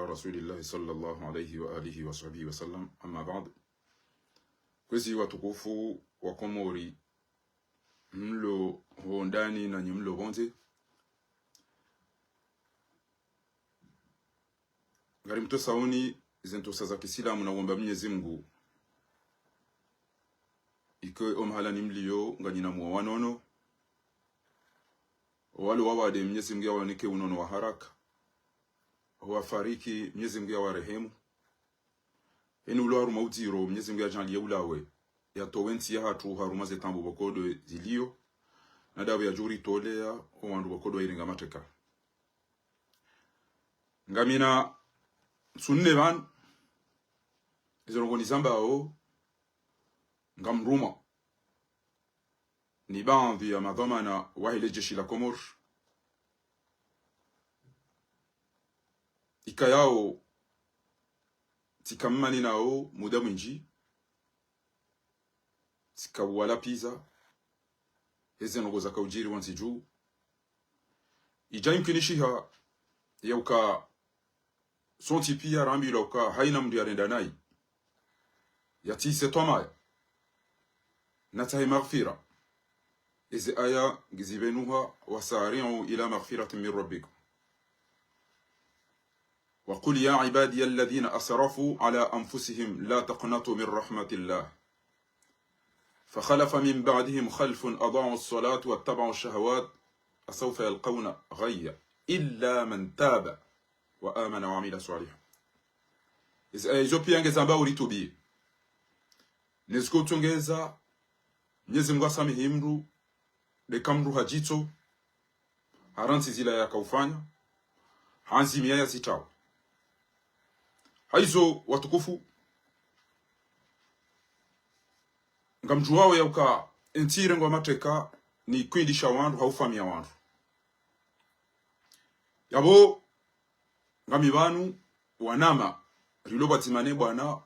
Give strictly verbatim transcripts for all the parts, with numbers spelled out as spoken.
رسول الله صلى الله عليه وآله وصحبه وسلم، أما بعد. Kwezi watukufu wa Komori, mlo hondani na nyi mlo pvondze, ngarimtosaoni ze ntosa za kisilamu na uomba Mnyezi Mngu, ike o mahalani mlio nganyina mwa wanono. Owalo wawade, Mnyezi Mngu yawanike unono wa haraka. Owafariki, Mnyezi Mngu yawarehemu. Heni ulo harumwa udziro, Mnyezi Mngu yadjaanliye ulawe, yatowe ntsi yahatru harumwa ze taabu pvoko ndo zilio, na ndapvo yadjo ritolea owandru pvoko ndo wayirenga mateka. Ngamina ntsu nne pvanu, izo ndrongoo nizambao, ngamrumwa ni baadhwi ya madhwamana wahe le jeshi la Komori, ikayao tsika mmani nao muda mwindji, tsika uwalapviza heze ndrongoo zaka udjiri wantsi dju. Idja imkinishiha ya uka sontsi pia rambilwa uka haina mndru yarenda nayi, yatsise twamaya, natsahe maghfira. Eze aya ngizipvenuha: وسارعوا إلى مغفرة من ربكم وقل يا عبادي الذين أسرفوا على أنفسهم لا تقنطوا من رحمة الله فخلف من بعدهم خلف أضاعوا الصلاة واتبعوا الشهوات فسوف يلقون غيا إلا من تاب وآمن وعمل صالحا. Ezi aya izo pia ngezambao ritubiye. Neziko utsongeza, Mnyezi Mngu asamihi mndru, ndeka mndru hadjitso, harantsi zila yakaufanya, handzimiya yazitawa. Haizo watukufu, ngamdjuwao ya uka entsi irengwa mateka ni kwindisha wandru, haufamiya wandru. Yapvo ngami pvanu wanama, rilo pvwadzima ne bwana,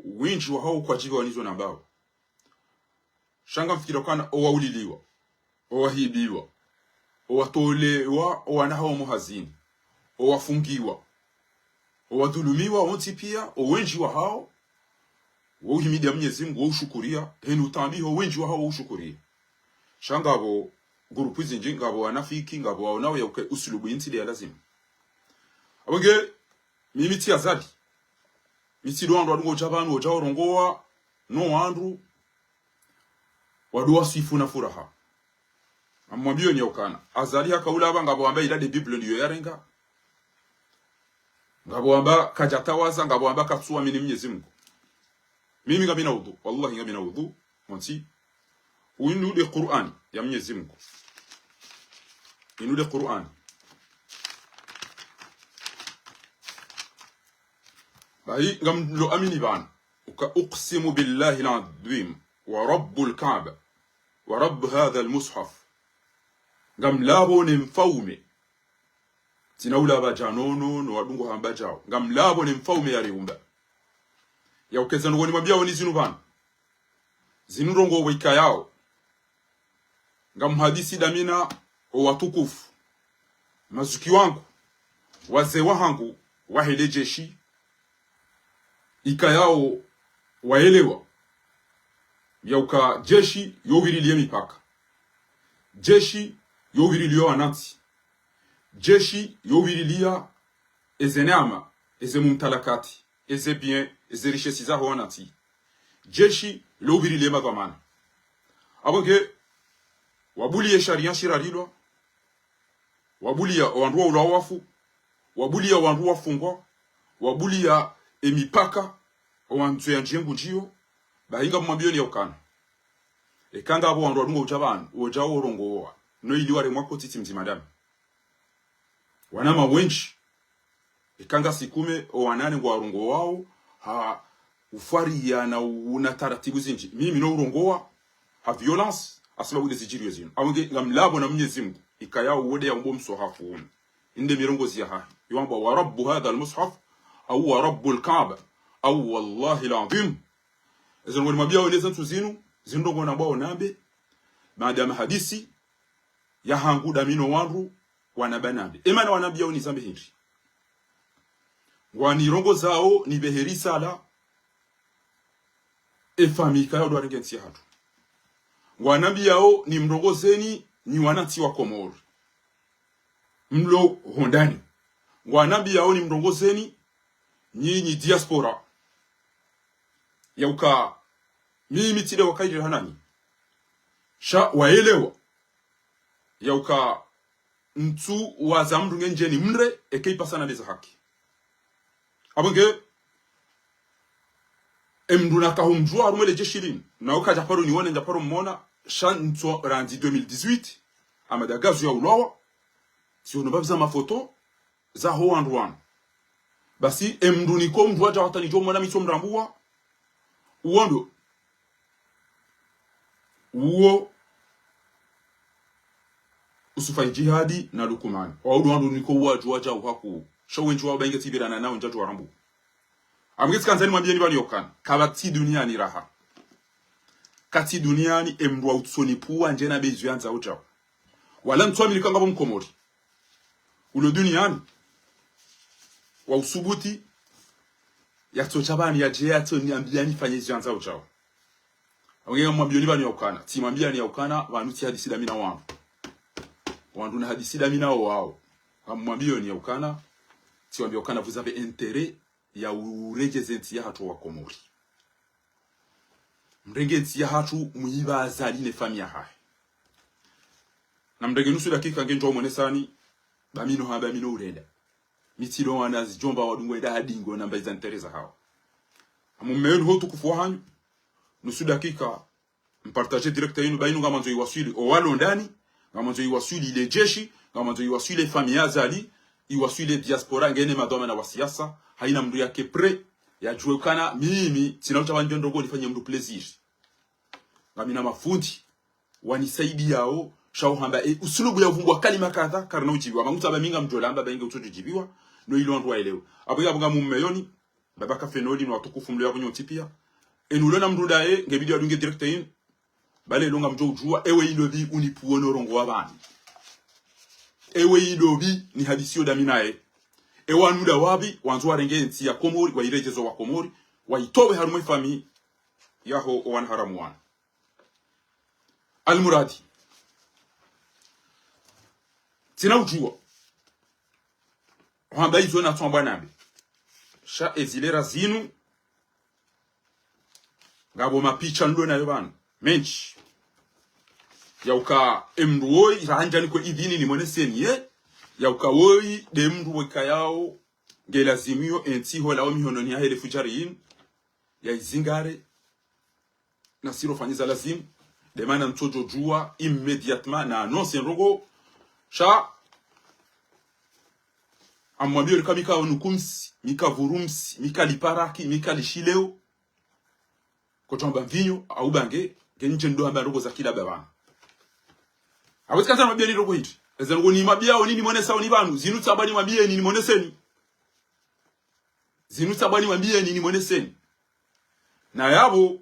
wendji wahao kwadjipviwa nizo nambao. Sha ngamfikira ukana owauliliwa, owahibiwa, owatolewa owana hao mohazini, owafungiwa, owadhulumiwa wontsi pia, owendji wahao wouhimidia Mnyezi Mngu, woushukuriya, heni utambiho wendji wahao woushukuriya. Sha ngapvo gurupu zindji, ngapvo wanafiki, ngapvo waonao ya uka usulubu yintsi nde ya lazima. Apvo nge, mimi tsi Azali. Mi tsi ndo wandru wadungo udja pvanu, wodja worongowa, no wandru wandru waswifu na furaha. Ngamwambiyoni ya ukana Azali hakaula apva, ngapvo wamba ila nde Bible ndiyo yarenga. Ngapvo wamba kadjatawaza, ngapvo wamba katsuamini Mnyezi Mngu. Mimi ngamina udhu, wallahi ngamina udhu, montsi. Inu nde Qur'ani ya Mnyezi Mngu. Inu nde Qur'ani. Bahi ngamlo amini pvanu uka أقسم بالله العظيم ورب الكعبة ورب هذا المصحف. Ngamlapvo ne mfaume. Tsina ulapva djanono, no wadungo hamba djao. Ngamlapvo ne mfaume yariumba. Ya uka eze ndrongoo nimwambiyaoni zinu pvanu, zinu ndrongoo weka yao. Ngamhadisi damina owatukufu, mazuki wangu, wazee wahangu, wahe le jeshi, ikayao waelewa ya uka jeshi yo uvirilia mipaka. Jeshi yo uvirilia wanantsi. Jeshi yo uvirilia eze neema, eze mumtalakati, eze bien, eze richesses zaho wanantsi. Jeshi lo uvirilia madhwamana. Apvo nge, wabuliye sharia shirarilwa, wabuliya owandru waulwa wafu, wabuliya owandru wafungwa, wabuliya emipaka, owandru ya ndjiye ngundjiyo, bahi ngamwambiyoni ya ukana eka ngapvo wandru wadungo udja pvanu, wodja worongowa, no ili waremwa kotsi tsi mdzima dami. Wanama wendji, eka ngasi kume, owanane ngwarongowao ha ufwariya na u-, na taratibu zindji. Mimi no urongowa ha violence, ha sababu nde zidjiriyo zinu. Apvo nge ngamlapvo na Mnyezi Mngu, ikayao wo nde yaumba omswahafu unu. Inde mirongozi yahahe. Yo wamba ورب هذا المصحف, au ورب الكعبة, au والله العظيم. Eze ndrongoo nimwambiyao nde za ntsu zinu, zinu ndrongoo nambwao nambe, baada ya mahadisi yahangu dami no wandru wanamba nambe. Emana wanambiyaoni zambe hindri. Ngwanirongozao nipvehe risala, e famille ikayao ndo warenge ntsi yahatru. Ngwanambiyao nimrongozeni nyi wanantsi wa Komori mlo hondani. Ngwanambiyao nimrongozeni nyi, nyi diaspora. Yauka mimi tsi nde wakaidjira hanani. Sha waelewa yauka ntsu waza mndru ngendjeni mre, eka ipvasa na ndeza haki. Apvo nge, e mndru nakaho mdjuwa harumwa le jeshi linu, na uka ndjaparo niwone, ndjaparo mmona, sha ntsu randzi deux mille dix-huit, Ahamada Gazou yaulawa, tsiono mbapvi za mafoto zaho wandru wanu. Basi, e mndru niko mdjuwa dja hata nidjo mmona mi tso mrambuwa, uwo ndo uwo Usufa Idjihadi na Lukumani. Wao ndo wandru niko wadjuwa dja uhaku. Sha wendji wao ba inge tsipvirana nao ndjadjo warambuwa. Amwe tsikandza nimwambiyeni pvanu yaukana kapvatsi duniani raha. Katsi duniani e mndru wa utsoni puwa ndjena be izo yandzao djao. Wala ntsu amini ka ngapvo Mkomori ulo duniani wa usubuti yatso dja pvanu yadje yatso niambiya nifanye izo yandzao djao. Apvo nge ngamwambiyoni pvanu yaukana, tsimwambiyani yaukana pvanu tsi hadisi ndami na wandru. Wandru na hadisi ndami nao wao. Ngamwambiyoni yaukana, tsiwambiya ukana vous avez intérêt ya uredjeze ntsi yahatru wa Komori. Mrenge ntsi yahatru, mwipve Azali ne famille yahahe. Na mrenge nusu dakika ngendjo mwonesani, ba mi no hamba mi no urenda. Mi tsi ndo wana zidjomba wadungo enda hadingo na mbayi za intérêt zahao. Amu mmeyo ni ho utukufu wahanyu, nusu dakika, mpartage direct yinu, ba yinu ngamandzo iwaswili o walo ndani, ngamandzo iwaswili le jeshi, ngamandzo iwaswili famille ya Azali, iwaswili diaspora, ngena madhwamana wa siasa, haina mndru yake prêt, yadjuwe ukana mimi tsina utsaha ndjo ndrongo nifanye mndru plaisir. Ngamina mafundi wanisaidiyao, sha uhamba, e, usulubu ya uvumbua kalima kadha, karina udjibiwa. Mangu tsaba mi ngamdjo lamba, ba inge utsodjo djibiwa, no ilo wandru waelewe. Apvo ya apvo ngamumeyoni, baba Kafenoli no watukufu mlo ya pvo nyontsi piya. Enu ulo na mndru ndaye, nge bidi wadunge direct yinu. Bale ilo ngamdjo udjuwa, ewe ilo pvi unipuwo no urongowa pvanu. Ewe ilo pvi nihadisiyo ndami naye. Ewe wanu nda wapvi, wandzo warenge ntsi ya Komori, wairedjeze wa Komori, waitowe harumwa e famille yaho o wanaharamu wanu. Almuradi. Tsina udjuwa. Hamba izo natso hamba nambe. Sha ezilera zinu. Ngapvo mapicha nilo nayo pvanu. Mendji. Yauka e mndru woyi, rahandjani kwe idhini nimwoneseni ye. Yauka woyi, nde mndru wekayao. Nge lazimu yo entsi ho lawo mihononi yahe le fujari yinu. Yaizingare. Na siro fanyiza lazimu. Nde mana ntsodjo djuwa immédiatement na annonce ndrongo. Sha amwambiyo lika mika onukumsi, mika vurumsi, mika liparaki, mika lishileo. Kotso amba mvinyo, au bange, ngendje ndo amba ndrongo za kila baba. Apvo tsikandza nimwambiyeni ndrongo hindri. Eze ndrongo nimwambiyao ni nimwonesao ni pvanu. Zinu tsamba nimwambiyeni nimwoneseni. Zinu tsamba nimwambiyeni nimwoneseni. Na yapvo,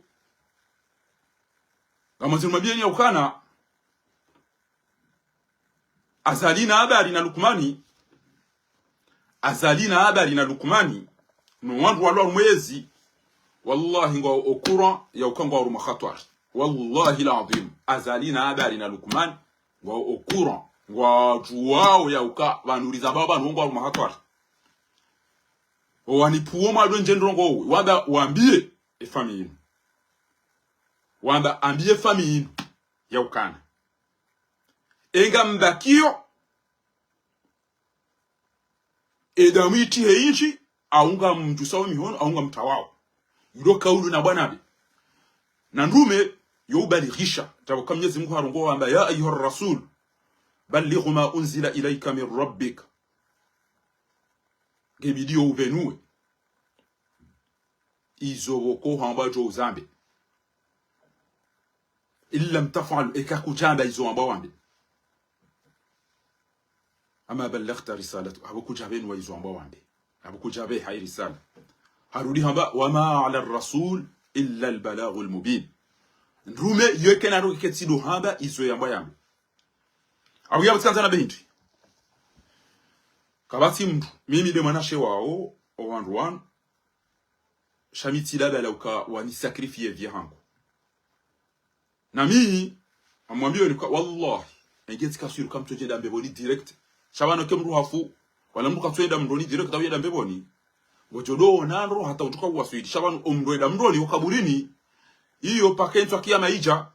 ngamwandzo nimwambiyeni yaukana, Azali na Abari na Lukumani, Azali na Abari na Lukumani, no wandru walo harumwa yezi, wallahi ngwao au courant yauka ngwao harumwa hatwari. Wallahi l'adhwim, Azali na Abari na Lukumani, ngwao au courant, ngwadjuwao yauka pvanu rizambao pvanu ngwao harumwa hatwari. Owanipuwo mwadwe ndje ndrongo owe, wamba wambiye e famille yinu. Wamba ambiye famille yinu yaukana, e ngambakiyo, e damu itsi he intsi, au ngamdjusao mihono, au ngamtawao. Ilo kaulu na bwana be. Na ndrume yo ubalighisha, tapvo ka Mnyezi Mungu harongoa wamba, يا أيها الرسول بلغ ما أنزل إليك من ربك. Nge bidi yo upvenuwe izo pvoko hamba djo uzambe. إن لم تفعلوا, eka kudjamba izo hamba wambe. فما بلغت رسالته, apvo kudjapvenuwa izo hamba wambe. Apvo kudjapveha i risala. Harudi hamba, وما على الرسول إلا البلاغ المبين. Ndrume yo kena ndo ketsi ndo hamba izo yamba yambe. Apvo yapvo tsikandza nambe hindri. Kapvatsi mndru, mimi nde mwanashe wao, owandru wanu, sha mi tsi labala uka wanisacrifier vie yahangu. Na mi, ngamwambiyoni uka, wallahi, enge tsika sûr uka mtsodjo enda mbepvoni direct. Sha pvanu eka mndru hafu, wala mndru katsoenda mndroni direct, au yenda mbepvoni. Ngodjo doona ndro hata udjuka uwaswili. Sha pvanu omndru enda mndroni, ukaburini. Iyo paka entswa kiyama idja,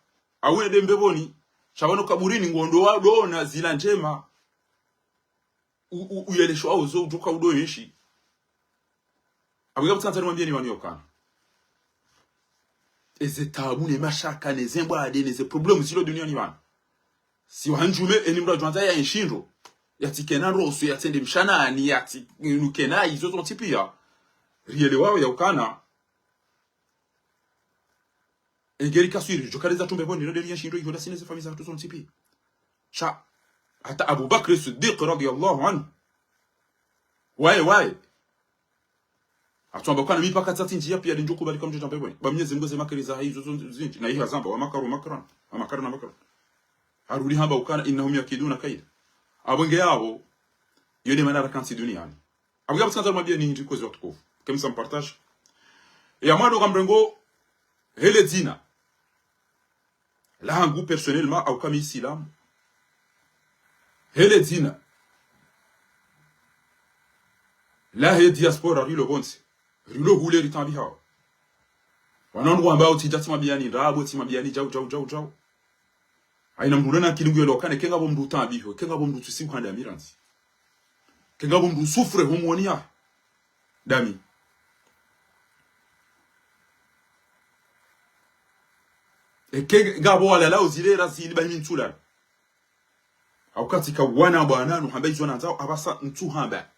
au yende mbepvoni. Sha pvanu ukaburini, ngondo wa doona zila ndjema. U-, u-, uyeleshwa ozo udjuka udo yenshi. Apvo ngapvo tsandzani mwambiyeni pvanu yaukana eze taabu ne mashaka, neze mbwade, neze problème zilo duniani pvanu. Si wandjume, eni mndru adjwandza ya enshindo, yatsikena ndroso, yatsende mshanani, yatsi-, nukena izo zontsi piya. Riyelewao yaukana engeri kaswiri, djo kareza tu mbepvoni, ino deri yenshindo, iho ndasi neze famiyi zahatru zontsi piya. Sha, hata Abu Bakr Siddiq radiyallahu anhu. Waye, waye. Hatsuamba ukana mi paka tsatsi ndjiya piya ndjo kubali uka mtsodja mbepvoni. Ba Mnyezi Mngu ze makri zahe izo zo zindji. Na iha zamba, wa makaru makran. Wa makarna makran. Harudi hamba ukana, innahum yakiduna kaida. Apvo nge yapvo, yo nde mana rakantsi duniani. Apvo ngapvo tsandzani mwambiyeni hindri kwezi watukufu. Kemsa mpartage. Ya mwando ka mrengo, hele dzina lahangu personnellement, au ka mi Isilamu. Hele dzina lahe diaspora rilo pvontsi. Rilo hule ritabihao. Wanangu wambao tsidja tsimwambiyani ndrabo, tsimwambiyani djau, djau, djau, djau. Haina mndru ulona akili nguyelewa ukana eka ngapvo mndru utabihao, eka ngapvo mndru tsusi ukanda mirandzi. Eka ngapvo mndru usouffre ho mwoni ya dami. Eka ngapvo walalao zile razini ba mi ntsulala. Au katsika wana bwana, nuhamba izo nandzao, apvasa ntsuhamba.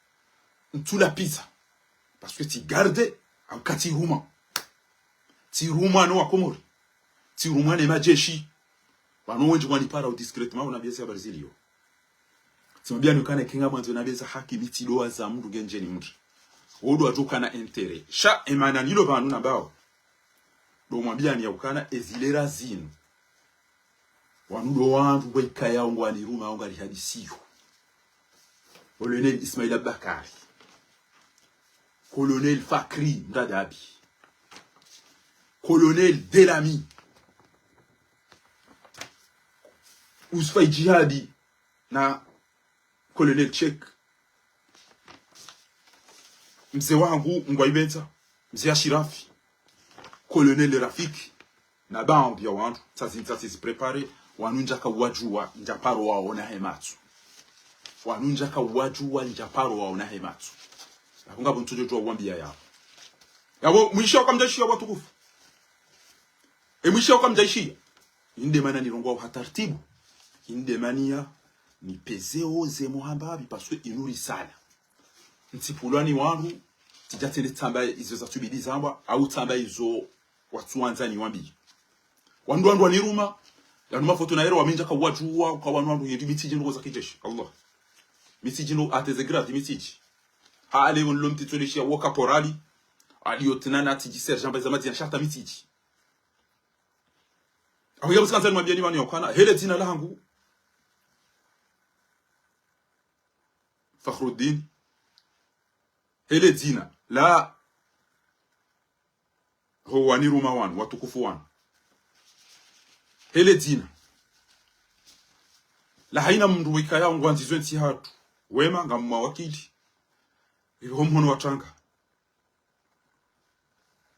Ntsulapvisa. Parce que tsi garde, au katsi ruma. Tsi ruma no wakomori. Tsi ruma ne madjeshi. Pvanu wendji wanipara u discrètement, unambiya zi habari ziliyo. Tsimwambiyani ukana eka ngamwandzo nambiye za haki, mi tsi dowa za mndru ngendjeni mndru. Wodo wadjo kana intérêt. Sha emana nilo pvanu nambao. Ndo mwambiyani yaukana ezile razinu. Wanu ndo wandru ngwaikayao ngwanirumao ngarihadisiyo. Colonel Ismail Abubakari. Colonel Fakri Mradabi. Colonel Delami. Usfa Djihadi na Colonel Cheikh. Mze wangu Ngwaibentsa, mze Ashirafi, Colonel Rafiki, na baadhwi ya wandru, tsazindza tsizi préparer, wanu ndjaka wadjuwa, ndjaparo waona he matso. Wanu ndjaka wadjuwa, ndjaparo waona he matso. Yapvo ngapvo ntsodjo djuwa uwambiya yapvo. Yapvo, mwishiya uka mdjaishiya watukufu. E mwishiya uka mdjaishiya. Inde mana nirongowao ha tartibu. Inde mana ya nipveze oze muhamba apvi parce que inu risala. Ntsipvulwa ni wandru, tsidja tsende tsamba izo zatsubidi zambwa, au tsamba izo watsuwandza niwambiye. Wandru wandru waniruma, yanu mafoto nayero wa mi ndjaka wadjuwa, uka wanu wandru yendji mitsidji ndrongo za kijeshi. Allah. Mitsidji ndrongo hata ze grade mitsidji. Ha ale wonlo mtitsoleshi ya woka porali, ali yotinana tsidji sergent ba iza madzina sha hata mitsidji. Apvo ngapvo tsikandza nimwambiyeni pvanu yaukana, hele dzina lahangu Fakhruddin. Hele dzina la ho waniruma wanu, watukufu wanu. Hele dzina la haina mndru wikaya ngwandzizwe ntsi hatru. Wema ngamwawakili. Iho mhono wa tanga.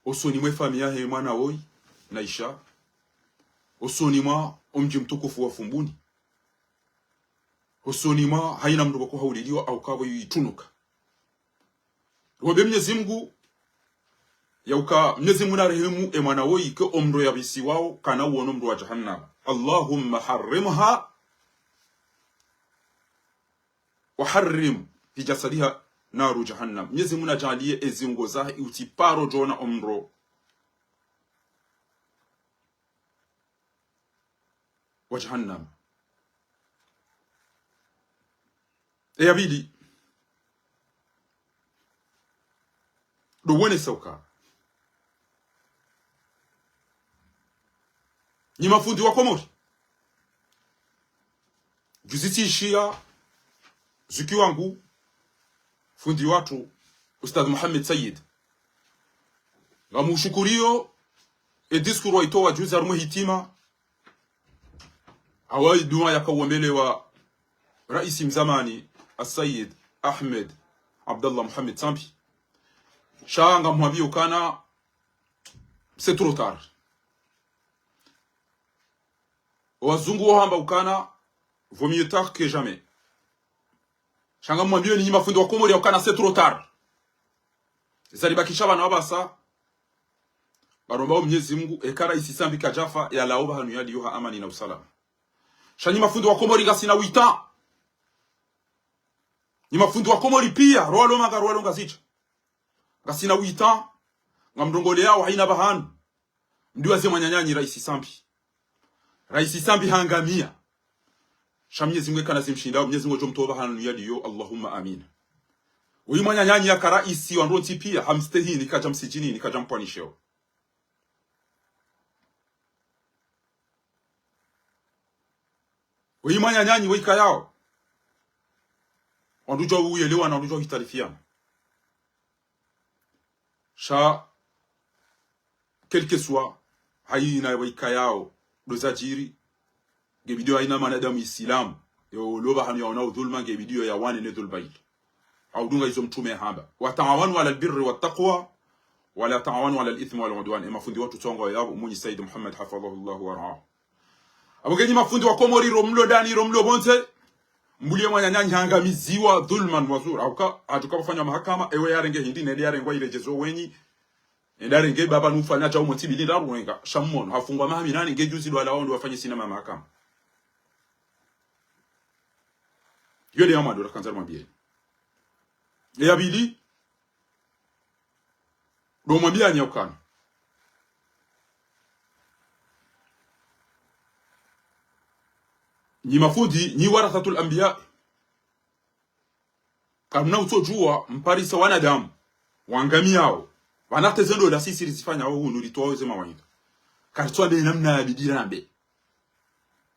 Osoni mwe famiyi yahe mwana woyi, Naisha. Osoni mwa omdji mtukufu wa Fumbuni. Osoni mwa haina mndru pvoko hauliliwa au kapvo yitunuka. Riwombe Mnyezi Mngu, yauka Mnyezi Mngu narehemu e mwana woyi ke omndro yabisiwao kana uwono mndro wa jahannam. اللهم حرمها وحرم في جسدها نار جهنم. Mnyezi Mngu nadjaaliye eziungo zahe utsiparo djona omndro wa jahannam. Eya pvili, ndo wonesa uka nyi mafundi wa Komori. Juzi tsishiya zuki wangu, fundi watru, Ustadh Mohamed Said. Ngamshukurio, e discours waitowa juzi harumwa e hitima, hawu dua yaka uombelewa Raisi mzamani, Asayid Ahmed Abdallah Mohamed Sambi. Sha ngamhwambio ukana, c'est trop tard. Owazungu wahamba ukana, vaut mieux tard que jamais. Sha ngamwambio nyi mafundi wa Komori ya ukana, c'est trop tard. Zaribakisha pvanu apvasa, ngaromba o Mnyezi Mungu, eka Raisi Sambi kadjafa, yalawe pvahanu yaliyo ha amani na usalama. Sha nyi mafundi wa Komori ngasina huit ans. Nyi mafundi wa Komori pia, rwalo manga, rwalo Ngazidja. Ngasina huit ans, ngamrongoleyao haina pvahanu. Mdiwaze mwananyanyu Raisi Sambi. Raisi Sambi hangamia. Sha Mnyezi Mungu eka nazimshindao, Mnyezi Mungu ngudjo mtowa pvahanu yaliyo, Allahumma amin. Woyi mwananyanyu yaka raisi wandru wontsi pia, hamstehini, kadja msidjini, kadja mpvanisheo. Woyi mwananyanyu, woyi kayao. Wandru ngwadjo uyelewana, wandru ngwadjo hitalifiana. Sha, quel que soit, haina woyi kayao, ndo zadjiri, nge bidi haina mwanadamu Isilamu, yo lo pvahanu yaona udhuluma, nge bidi yawane ne dhuluma ilo. Haudunga izo Mtrume hamba. وتعاونوا على البر والتقوى ولا تعاونوا على الإثم والعدوان. E mafundi watru tsongo yapvo, Mwinyi Said Muhammad hafidhahullahu wa ra'ah. Apvo nge nyi mafundi wa Komori, ro mlo ndani, ro mlo pvondze, mbulie mwananyanyu hangamiziwa dhulman wa zur. Hauka, hadjuka pvofanywa mahakama, ewe yarenge hindri, nende yarengwa iredjezo wenyi. Enda renge baba nufanya djau mwentsi mbili ndraru wenga. Sha mmono, hafungwa maha minane, nge juzi ndo walawa ndo wafanye sinema mahakama. Yo nde ya mwando rakandza rimwambie. E ya pvili, ndo mwambianyi ukana, nyi mafundi, nyi warathatul anbiya. Kamuna utsodjuwa mparisa wanadamu wangamiao. Pvanu hata ze ndola sisi rizifanyao hunu ritoao ze mawaidha. Karitswambe namna ya bidi rambe.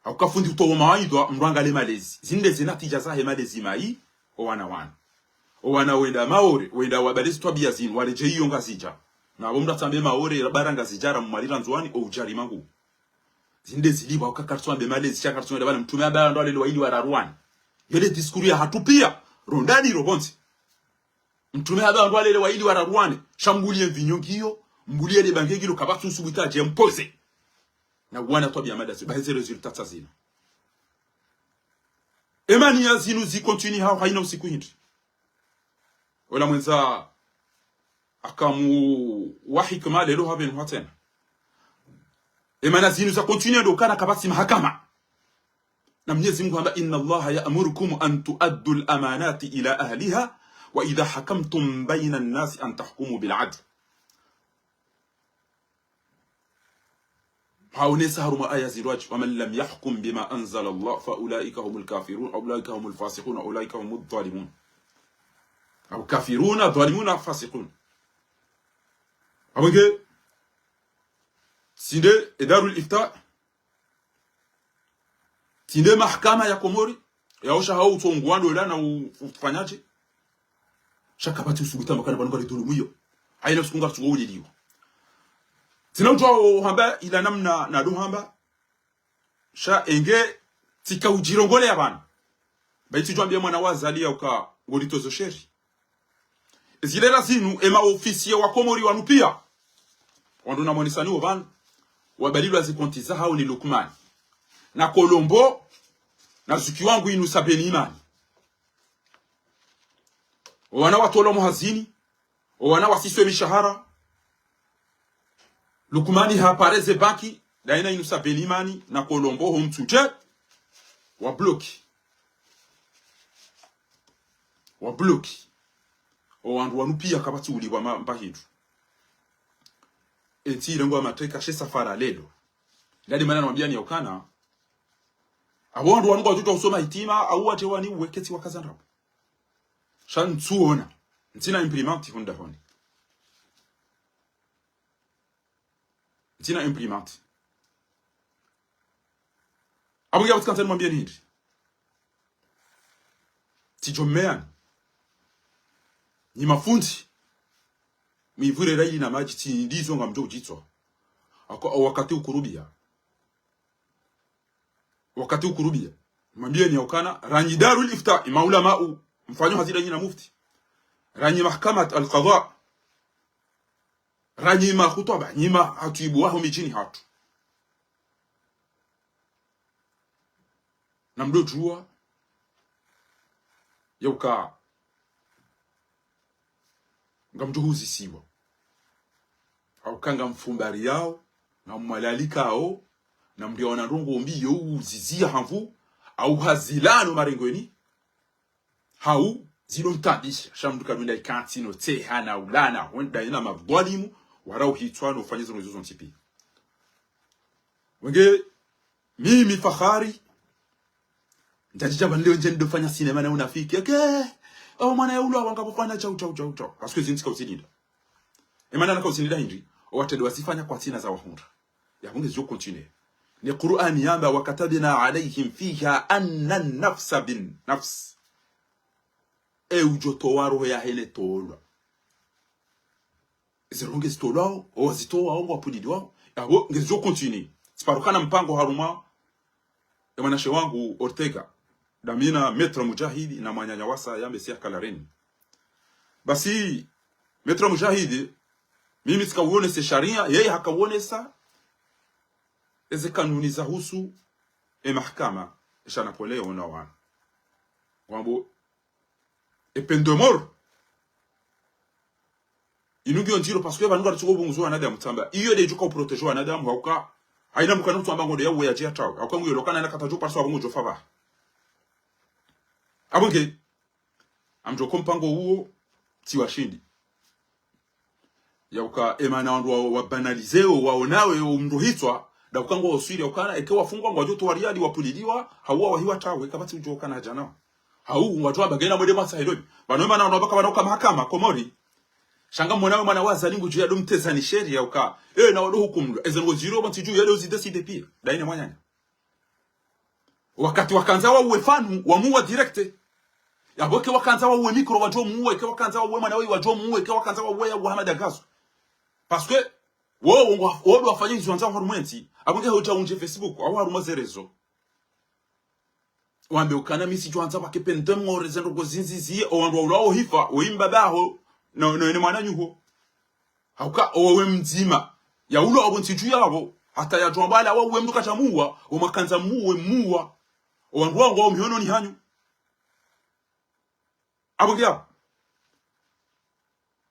Hauka fundi utowa mawaidha, mdru angalie malezi. Zinde ze natija zahe malezi mayi, o wana wanu. O wana wenda Maore, wenda wabale zitwabiya zinu, waredjei iyo Ngazidja. Na apvo mdru atsambe Maore, bara Ngazidja, ra Mwali, ra Ndzuwani, o udjari mangu. Zinde zilipvwa, hauka karitswambe malezi, sha karitswambe pvanu Mtrume hamba wandru walele waili wararuwane. Yo nde discours yahatru pia, ro ndani ro pvondze. Mtrume hamba wandru walele waili wararuwane, sha mbulie mvinyo ngiyo, mbulie le bange ngilo, kapvatsi usubutu yadje mpoze. Na wana twabiya madazi, bahi ze résultats tsa zinu. E maniya zinu zi continue hau haina usiku hindri. Ola mwendza akamu wa hikima leo hapvenu hatsena. E maniya zinu za continue ndo ukana kapvatsi mahakama. Na Mnyezi Mungu hamba, إن الله يأمركم أن تؤدوا الأمانات إلى أهلها وإذا حكمتم بين الناس أن تحكموا بالعدل. Haonesa harumwa aya zindrwadji, ومن لم يحكم بما أنزل الله فأولئك هم الكافرون، أولئك هم الفاسقون، أولئك هم الظالمون. Au كافرون، ظالمون، فاسقون. Apvo nge, tsinde, e Darul Ifta, tsinde mahakama ya Komori, yaosha hau utsonguwa ndola na u-, ufanyadje. Sha kapvatsi usubutu amba ukana pvanu ngaridhulumiwa. Haina usiku ngaritsoko uliliwa. Tsina udjuwa uhamba ila namna nado hamba. Sha enge tsika udjirongoleya pvanu. Bahi tsidjwambia mwana wa Azali ya uka ngolitozo sheri. Zilera zinu, e ma officiers wa Komori wanu pia. Wandru namonesani wo pvanu, wabalilwa zi konti zahao ni Lukmani. Na Kolombo, na zuki wangu Inusa Beni Imani. O wana watolwa muhazini, o wana wasiswe mishahara. Lukmani hapare ze banki, daina Inusa Beni Imani, na Kolombo ho Mtsudje, wabloki. Wabloki. O wandru wanu pia kapvatsi ulipvwa ma-, mba hindru. Entsi irengwa mateka she safara lelo. Ndadi mana namwambiani ya ukana, apvo wandru wanu ngwadjo usoma hitima, au watewani uweketsi wakaza ndrabo. Sha ntsuona. Ntsina imprimante hunu dahoni. Ntsina imprimante. Apvo nge apvo tsikandza nimwambieni hindri. Tsidjo mmeani. Nyi mafundi. Mwivure raili na madji tsi ndizo ngamdjo udjitswa. Ako, o wakati ukurubia. Wakati ukurubia. Mwambieni ya ukana, ranyi Darul Ifta, ima ulamau, mfanyo hazi ranyi na mufti. Ranyi mahkamat al-qadha. Ranyi ma khutwaba, nyi ma hatibu waho midjini hatru. Namdodjuwa, ya uka, ngamdjo huzisiwa. Au ka ngamfumbariyao, ngamwalalikao, namdriyaona ndrongo mbi yo uzizia hamvu, au hazilano marengweni, hau zilo mtabisha, sha mndru kadunda ikantsi no tseha na ulana, wenda ina madhwalimu, wara uhitswa no ufanya zinu zizo ntsi pia. Wenge, mimi Fakhari, ndjadjidja pvanu leo ndje ndofanya sinema na unafiki. Eke, o mwana ya ulo wanga pvofanya chau, chau, chau, chau. Parce que zintsi kauzilinda. Emana na kauzilinda hindri, o watrende wazifanya kwa tsina za wahundra. Ya bunge zio continuer. Ne Qur'ani yamba, وكتبنا عليهم فيها أن النفس بالنفس. E udjo towa roho yahe ne tolwa. Ezi roho ngezitolwao, o wazitowao, ngwapulilwao. Yapvo, ngezidjo continuer. Tsiparukana mpango harumwa, e mwanashe wangu Ortega. Damina Maître Mujahidi na mwananya wasa yambe siya kalareni. Basi, Maître Mujahidi, mimi tsikauonese sharia, yeye hakauonesa eze kanuni za husu e mahakama, esha Napoléon na wana. Wambo, e peine de mort. Inu ngiyo ndziro, parce que pvanu ngaritsuko ubunguzi wa wanadamu tsamba. Iyo nde idjuka uprotéger wanadamu, hauka. Haina mkana utsamba ngondo ya uwe ya djia tawe. Hauka nguyo lokana na katadjo parso abongo djofa ba. Abonge. Amdjo ko mpango uwo, tsi washindi. Ya uka emana wandru wa, wa banaliser o, waonawe o mndru hitswa, nda uka ngwa oswiri, ya ukana, eke wafungwa ngwadjo towa riali wapuliliwa, hauwa wahiwa tawe, kapvatsi udjo kana djanao. Hau, ngwadjo wamba ngena mwende mwasa hilobi. Pvanu emana wandru wabaka pvanu uka mahakama, Komori. Sha ngamwonawe mwana wa Azali ngudjo ya do mtezani sheria ya uka. E, na wado hukumlwa. Eze ndrongo ziro, pvantsi dju ya do zidécider pia. Daine mwananya. Wakati wakandza wauwe Fanu, wamuwa direct. Yapvo eke wakandza wauwe Micro, wadjo muwa, eke wakandza wauwe mwana weyi, wadjo muwa, eke wakandza wauwe ya Hamada Gazou. Parce que, wo, wo, wo, wo ndo wafanya izo wandza harumwa entsi, apvo nge hodja undje Facebook, au harumwa ze réseaux. Wambe ukana mi tsidjo wandza pvake peine de mort, ze ndrongo zindji ziye, o wandru waulwao hifa, o imbaba ho, no, no, ene mwananyaho. Hauka, owawe mdzima. Ya ulwa apvo ntsi dju yapvo. Hata yadjo amba ala wawe mndru kadja muwa, o mwakandza muwe muwa. O wandru wangu wao mihononi hanyu. Apvo nge apvo.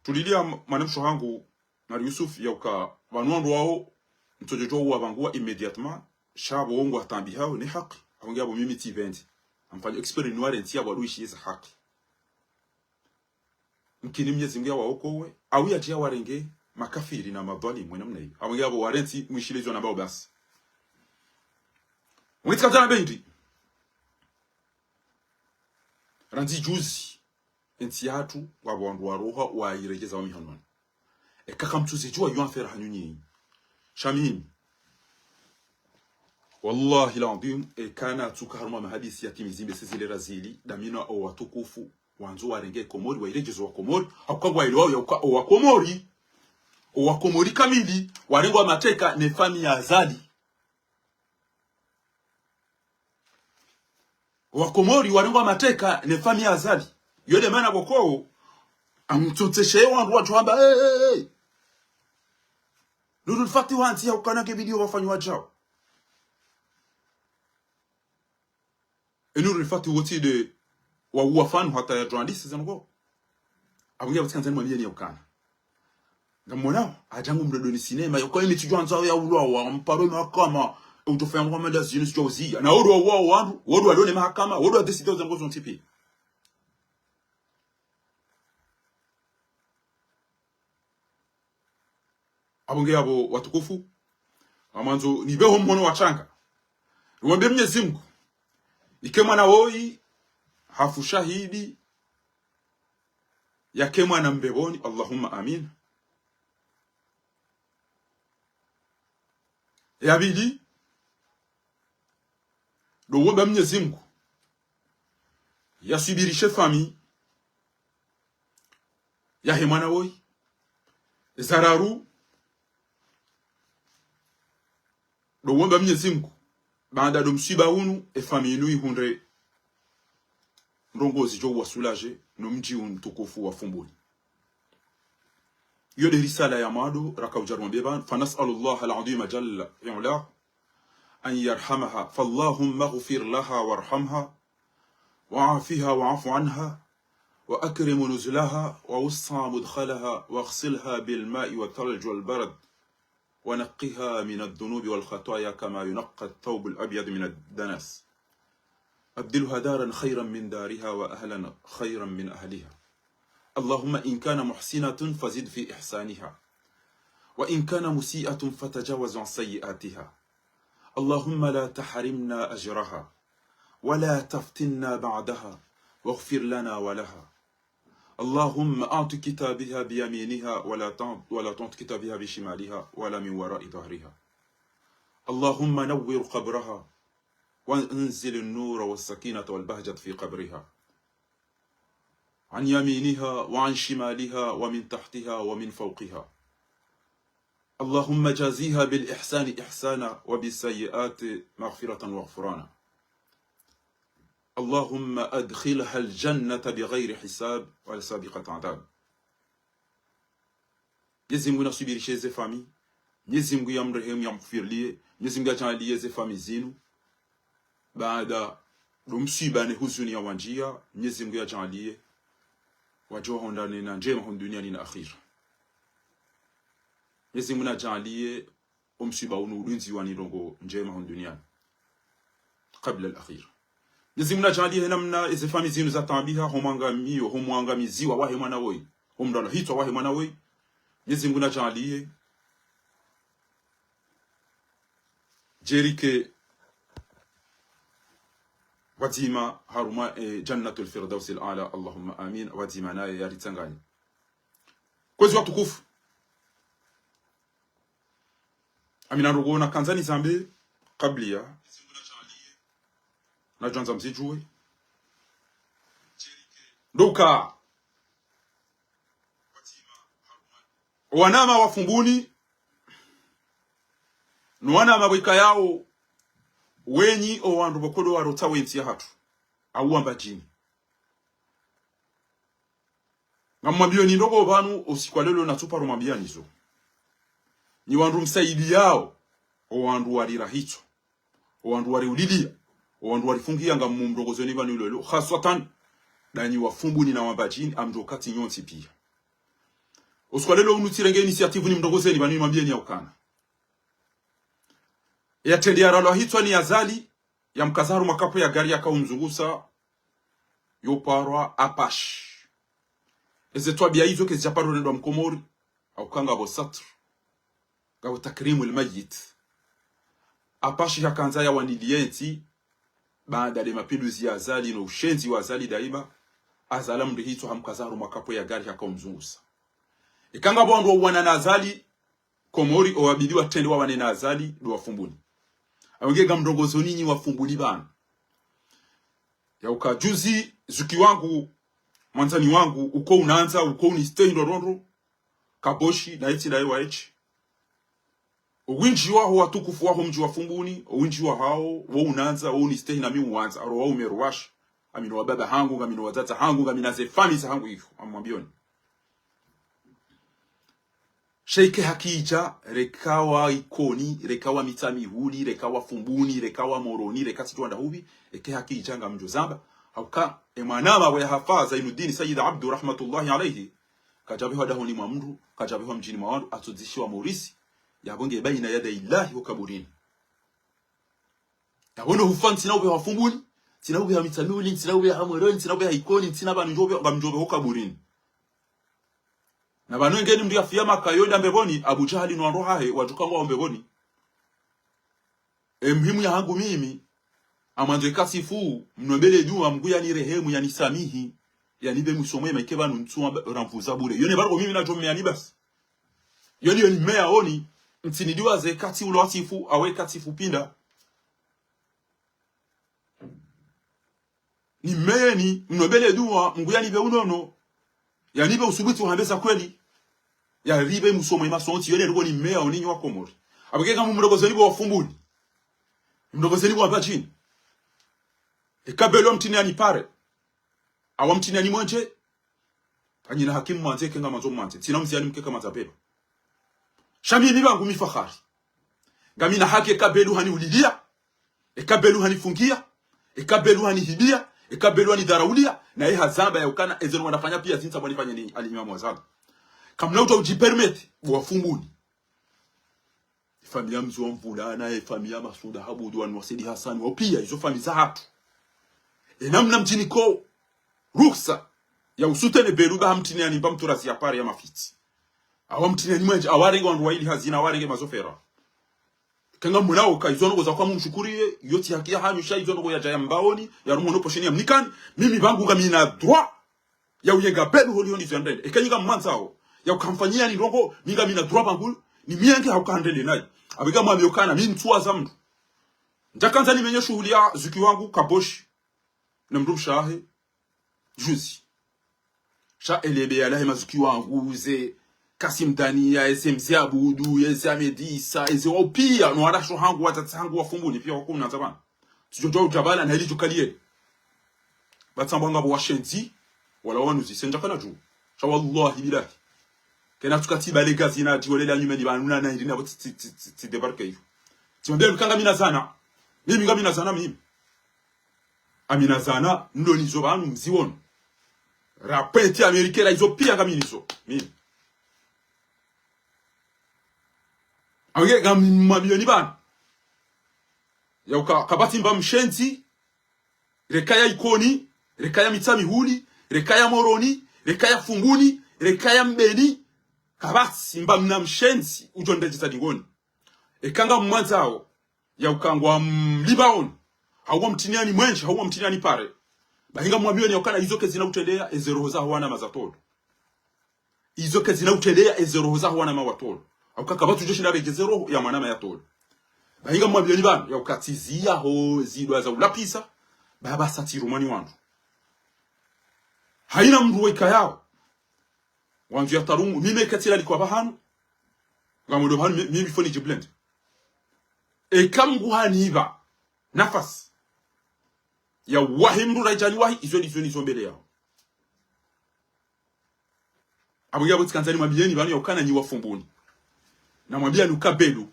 Tulilia m-, mwana mshe hangu, Mari Yusuf, ya uka, pvanu wandru wao, mtsodjo djuwa uwa pvanguwa immédiatement, sha apvo wo ngwatambihao, ne haki. Apvo nge apvo mimi tsipvendze. Amfanya exprès ni ware ntsi yapvo adu ishiye za haki. Mkini Mnyezi Mngu yawaokowe, au yadje yawarenge makafiri na madhwalimu namna iyo. Apvo nge apvo ware ntsi mwishile izo nambao basi. Mwitsi katana bendi. Randzi juzi, entsi yatru, ngwapvo wandru waroha, wayiredjeza wa mihononi. Eka kamtsuzi djuwa yo affaire hanyu nyinyi. Sha mimi. Wallahi l'adhwim, eka natsuka harumwa mahadisi ya timizi mbe sezile razili, damina o watukufu, wandzo warenge Komori, wayiredjeze wa Komori, hauka ngwaelewa ya uka o wa Komori, o wa Komori kamili, warengwa mateka ne famiyi ya Azali. Wakomori warengwa mateka ne famiyi ya Azali. Yo nde mana pvoko, amtsotseshe wandru wadjo amba, eh, eh, eh. Nurul Fati wantsi ya ukana ke video wafanyi wadjao. E Nurul Fati wotsi nde wauwa Fanu hata yadjo andisi zanu ko. Apvo nge apvo tsikandza nimwambiye ni ya ukana. Ngamwonao, adjangu mdodoni sinema, ya uka emi tsidjo wandza ya ulwa wa, mparo mahakama, e udjo fanya ngoma nda zinu tsidjo uziya. Na wo ndo wauwa wandru, wo ndo walio ne mahakama, wo ndo wadécider zanu ko zontsi pia. Apvo nge apvo watukufu, ngamwandzo nipveho mhono wa shanga. Niwambe Mnyezi Mngu, ike mwana woyi, hafu shahidi, yake mwana mbepvoni, Allahumma amin. Ya pvili, ndo womba Mnyezi Mngu, yaswibirishe famiyi yahe mwana woyi. Za raru, ndo womba Mnyezi Mngu, baanda ndo mswiba unu, ye famiyi inu yihundre ndrongoo zidjo wasulaje, no mdji unu mtukufu wa Fumbuni. Iyo nde risala ya mwando raka udja rumwambiye pvanu, فنسأل الله العظيم جل في علاه أن يرحمها، فاللهم اغفر لها وارحمها وعافها واعف عنها وأكرم نزلها ووسع مدخلها واغسلها بالماء والثلج والبرد ونقها من الذنوب والخطايا كما ينقى الثوب الأبيض من الدنس. أبدلها دارا خيرا من دارها وأهلا خيرا من أهلها. اللهم إن كان محسنة فزد في إحسانها، وإن كان مسيئة فتجاوز عن سيئاتها. اللهم لا تحرمنا أجرها، ولا تفتنا بعدها، واغفر لنا ولها. اللهم أعط كتابها بيمينها ولا تعط، ولا تعط كتابها بشمالها ولا من وراء ظهرها. اللهم نور قبرها وأنزل النور والسكينة والبهجة في قبرها، عن يمينها وعن شمالها ومن تحتها ومن فوقها. اللهم جازها بالإحسان إحسانا وبالسيئات مغفرة وغفرانا. اللهم أدخلها الجنة بغير حساب ولا سابقة عذاب. Mnyezi Mngu naswibirishe ze famiyi. Mnyezi Mngu yamrehemu, yamghufirilie. Mnyezi Mngu yadjaanliye ze famiyi zinu, baanda ndo mswiba ne huzuni ya wandjiya, Mnyezi Mngu yadjaanliye wadjo wahundrane na ndjema hunu duniani na akhira. Mnyezi Mngu nadjaanliye wo mswiba unu udundziwa ni ndrongoo ndjema hunu duniani, قبل الأخيرة. Mnyezi Mngu nadjaanliye he namna eze famiyi zinu zataabiha, ho mwangamiyo, ho mwangamiziwa wahe mwana woyi, ho mndru yalwa hitswa wahe mwana woyi, Mnyezi Mngu nadjaanliye djerike pvwadzima harumwa, eh, Jannatul Firdausil Aala, Allahumma amin, pvwadzima naye yaritsanganye. Kwezi watukufu, amina ndrongoo nakandza nizambe kabla, nadjwandza mzidjuwe. Ndo uka wanama wa Fumbuni, no wanama pvwikayao wenyi owandru pvoko ndo warotsa wentsi yahatru, au wa Mbadjini. Ngamwambiyoni ndrongoo pvanu, usiku wa leo natsuparo mwambiyani zo. Nyi wandru msaidiyao owandru warira hitswa, owandru wariulilia, owandru warifungiya, ngamumrongozoni pvanu leo, khaswatan ndanyi wa Fumbuni na wa Mbadjini, amdjo kati nyontsi piya. Usiku wa leo unu tsirenge initiative nimrongozeni pvanu, nimwambiyeni ya ukana yatrende yaralwa hitswa ni Azali, yamkaza harumwa kapvo ya gari yakaumzungusa, yoparwa Apache. Eze twabiya izo kezidjaparo rendwa Mkomori, hauka ngapvo satr, ngapvo takrimul mayyit. Apache hakandza yawaniliye ntsi, baanda le mapinduzi ya Azali no ushenzi wa Azali daima, Azali amri hitswa hamkaza harumwa kapvo ya gari hakaumzungusa. Ika ngapvo wandru wauwana na Azali Komori, owabidi watrende wawane na Azali ndo wa Fumbuni. Awe nge ngamrongozoni nyi wa Fumbuni pvanu. Ya uka juzi zuki wangu, mwandzani wangu, uko unandza, uko unistehi ndrondrondro, Kaboshi, na etsi na ewa etsi. Owindji waho watukufu waho mdji wa Fumbuni, owindji wahao, wo unandza, wo unistehi nami uwandza, aro waume ruwashi, ngamino wababa hangu, ngamino wadzadze hangu, ngamina ze famiyi zahangu iho, ngamwambiyoni. Sha ike hakidja, reka wa Ikoni, reka wa Mitsamihuli, reka wa Fumbuni, reka wa Moroni, reka tsidjuwa ndahupvi, eke hakidja ngamdjo zamba. Hauka, e mwanama we yahafa Zainuddin Sayyid Abdu rahmatullahi alayhi, kadjapvehwa dahoni mwa mndru, kadjapvehwa mdjini mwa wandru, atsodzishiwa Morisi, yapvo nge baina yadayi Allahi ho kaburini. Yapvo ndo hufa ntsina upveha Fumbuni, ntsina upveha Mitsamihuli, ntsina upveha Moroni, ntsina upveha Ikoni, ntsina pvanu ndjo upveha, ngamdjo upveha ho kaburini. Na pvanu engeni mndru yafiya Maka yo enda mbepvoni, Abu Jahali no wandru wahahe, wadjuka ngwao mbepvoni. E muhimu yahangu mimi, amwandzo ikasifu, mnombele dua, Mngu yanirehemu, yanisamihi, yanipve mwiso mwema, ike pvanu ntsu wa ramvuza bure. Yone pvaro mimi nadjo mmeyani basi. Yoni, yoni mmeya oni, ntsini dua ze kati ulo asifu, awe kati fupinda. Ni mmeyeni, mnombele dua, Mngu yanipve unono, yanipve usubuti uhambe za kweli. Ya ribe musomo ye masontsi, yo ne ndrongoo ni meya oninyi wa Komori. Apvo ke ngamumrongoweni bo wa Fumbuni. Mrongoweni bo wa Mbadjini. Eka Belu hamtrini yani pare. Au hamtrini yani mwenje. Kanyina haki mwandze, eka ngamwandzo mwandze. Tsina mziyani mkeka mwandza Belu. Sha mimi pvangu mi Fakhari. Ngamina haki eka Belu haniulilia. Eka Belu hanifungia. Eka Belu hanihibiya. Eka Belu hanidharauliya. Naye hazamba ya ukana eze ndrongoo nafanya piya zinu tsambwa nifanye ni alimamu wa zamba. Kamna uta ujipermettre, bo wa Fumbuni. Efamiyi ya Mze wa Mvula, na efamiyi ya Masunda Habudu, wanu wa Saidi Hasani, wao piya, izo famiyi zahatru. Ena mna mdjinika ruhusa ya usoutenir Belu ba hamtrini yani mba mturazi ya pare ya mafitsi. Au hamtrini yani mwenje, au harenge wandru wayili hazina, au harenge mazofera. Eka ngamonao ka izo ndrongoo za kwa mumshukuriye, yo tsi haki yahanyu, sha izo ndrongoo yadja yambaoni, yarumwa ono posheni yamnikani, mimi pvangu ngamina droit ya uyenga Belu holiho nizo yandrende. Eka nyi ngamwandzao, ya ukamfanyia ni ndrongoo, mi ngamina droit pvangu, nimyenge hauka handrende nayi. Apvo ngamwambiyo ukana, mi ntsuwaza mndru. Ndjakandza nimenye shuhuli ya zuki wangu Kaboshi, na mndru mshe wahe, juzi. Sha elebe yalahe mazuki wangu, ze Kasim Daniya, eze Mze Abudu, eze Ahmed Issa, eze wao piya, no warasho hangu, watsatsi hangu wa Fumbuni, piya wakumnandza pvanu. Tsidjo djuwa udjabala na ili djukaliye. Ba tsambwa ngapvo washenzi, wala wanuzise ndjakana dju. Sha wallahi billahi. Kena tsuka tsi bale gazi na djiwelela nyumeni pvanu na na ili na tsi, tsi, tsi, tsi, tsi débarquer iyo. Tsimwambiya mi ka ngamina zana. Mimi ngamina zana mimi. Ngamina zana, ndo nizo pvanu mziwono. Rapenti Amerike la izo piya ngaminizo. Mimi. Ange ngamwambiyo ni pvanu. Ya uka, kapvatsi mba mshenzi, reka ya Ikoni, reka ya Mitsamihuli, reka ya Moroni, reka ya Fumbuni, reka ya Mbeni, kapvatsi mba mna mshenzi, udjo ndredjeza dingoni. Eka ngamwandzao, ya uka ngwamlibaoni, hau wamtrini yani mwenje, hau wamtrini yani pare. Bahi ngamwambiyo ni ya ukana izo kazina utrendeya, eze roho zaho wanama za tolo. Izo kazina utrendeya, eze roho zaho wanama wa tolo. Hauka kapvatsi udjo shinda regeze roho ya mwanama ya tolo. Bahi ngamwambiyo ni pvanu, ya uka tsiziya ho zidwa za ulapvisa, ba pvasa tsirumwa ni wandru. Haina mndru wa ikayao. Wandzo ya tarungu, mimi eka tsila likwa pvahanu. Ngamwendo pvahanu, mi, mi before ni jiblende. Eka Mngu hanipva nafasi ya wahi mndru raijani wahi, izo ndizo nizo mbele yao. Apvo yapvo tsikandza nimwambiyeni pvanu ya ukana nyi wa Fumbuni. Namwambiya ni uka Belu.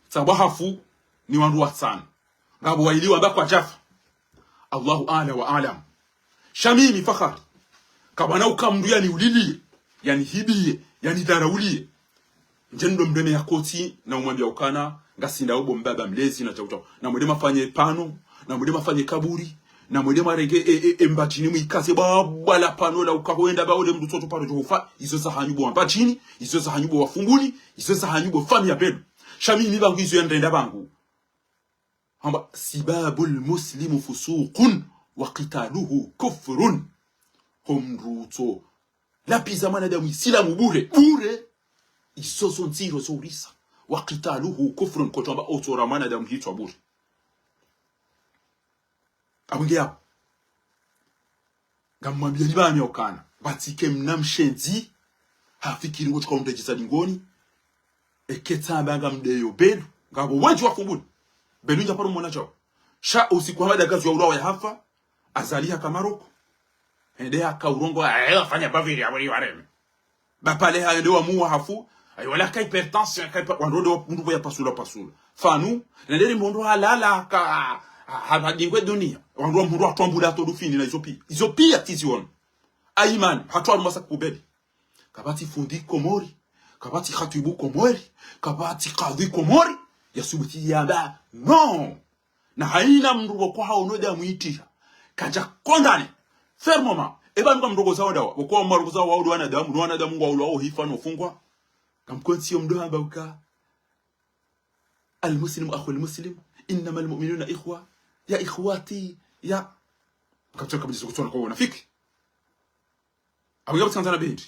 Tsambwa hafu ni wandru watsanu. Ngapvo wayili wamba kwadjafa. Allahu a'la wa a'lam. Sha mimi Fakhari. Kapvana uka mndru yaniuliliye, yanihibiye, yanidharauliye. Ndje ndo mndru eme ya kotsi, na umwambiya ukana, ngasindao bo mbaba mlezi na djau djau. Na mwende mwafanye pano, na mwende mwafanye kaburi, na mwende mwarenge e, e, e Mbadjini mwikaze bwa, bwa la pano la uka hwenda ba ole mndru tsotso paro djo hufa, izo zahanyu bo wa Mbadjini, izo zahanyu bo wa Fumbuni, izo zahanyu bo famiyi ya Belu. Sha mimi pvangu izo yandrenda pvangu. Hamba, سباب المسلم فسوق وقتاله كفر. Ho mndru utso lapviza mwanadamu isilamu bure, bure. Izo zo ndziro zo urisa. وقتاله كفر, kotso amba otso ra mwanadamu hitswa bure. Apvo nge yapvo. Ngamwambiyeni pvanu ya ukana. Pvatsike mna mshenzi. Hafikiri ngotsuka undredjeza dingoni. Eka tsamba ngamdeyo Belu. Ngapvo wendji wa Fumbuni. Belu ndja paro mwana djau. Sha usiku Hamada Gazo ya ulawa ya hafa. Azali haka Maroko. Hende haka urongoa, eh, wafanya baviri ya wali wareme. Ba pale ha ende wamuwa hafu, ayi wala ka hypertension, ka hyper-, wandru ende wa mndru ya pasula pasula. Fanu, nende ri mndru halala ka, ha, ha, hadingwe duniya. Wandru wa mndru wa twambula to dufini na izo piya. Izo piya tizi wono. Ayimani, hatru wa rumasa kubeli. Kapvatsi fundi Komori, kapvatsi khatibu Komori, kapvatsi kadhi Komori, ya subuti yamba, non. Na haina mndru pvoko haono damu itriha. Kadja condamné. Fermement. Eba nuka mndru koza wadawa. Pvoko mndru koza wa udu wanadamu, no wanadamu ngwa ulwa ohifa no fungwa. Kamkontsi yo mndru hamba uka. المسلم أخو المسلم. إنما المؤمنون إخوة. Ya ikhwati. Ya. Kamtsoka mndru kutsona kwa wanafiki. Apvo yapvo tsandzana bendi.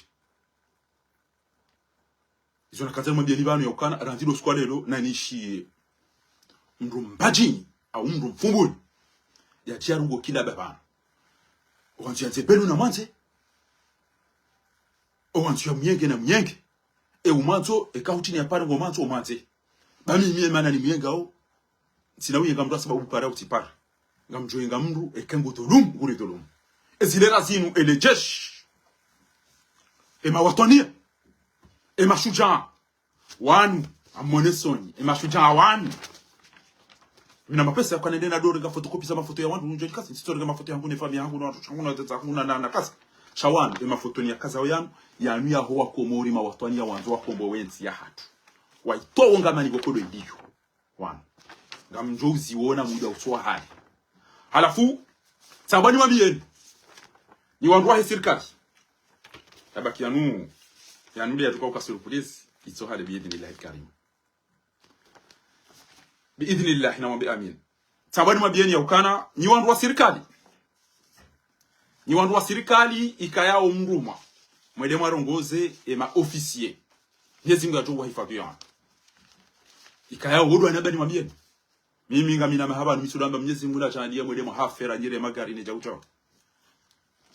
Izo nakandza nimwambiyeni pvanu ya ukana, randzi lo usiku wa lelo, na nishiye mndru Mbadjini, au mndru Mfumbuni. Yatsi ya rungo kila ba pvanu. Wandzo yandze Belu na mwandze. Owandzo ya mnyenge na mnyenge. E umwandzo, eka hutsi ni ya pare ngo mwandzo umwandze. Ba mimi emana ni mnyengao. Ntsina uyenga mndru ha sababu pare utsipare. Ngamdjoyenga mndru, eka ngu dhulumu, nguri dhulumu. Ezilera zinu, ele jeshi. Emawatwaniya. Emashujaa. Wanu, amone sonyi, emashujaa wanu. Mina mapesa ya kanende na dore nga photocopie za mafoto ya wandru, njo kasi, ntsitso nga mafoto yangu ne famiyi yangu, na wandru shangu na wadzadze wangu na, na, na kasi. Sha wanu, emafoto ni ya kaza yanu, yanu yaho wakomori mawatwaniya wandzo wakombowe entsi yahatru. Waitowo ngamani kokodo iliyo. Wanu. Ngamdjo uziwona muda utsowa hali. Halafu, tsamba nimwambiyeni. Ni wandru wahe sirikali. Yabaki yanu, yanu nde yatsuka uka surprise, itso hale biidhnillahi karim. Biidhnillahi, namwambe amin. Tsamba nimwambiyeni ya ukana, ni wandru wa sirikali. Ni wandru wa sirikali, ikayao mrumwa. Mwende mwarongoze, ema officier. Mnyezi Mungu yatsuwa hifadhwi ya wandru. Ikayao wodo anamba nimwambiyeni. Mimi ngamina mahaba, numitsu lamba Mnyezi Mungu na chandiya mwende mwahafera nyire magari ne djau djau.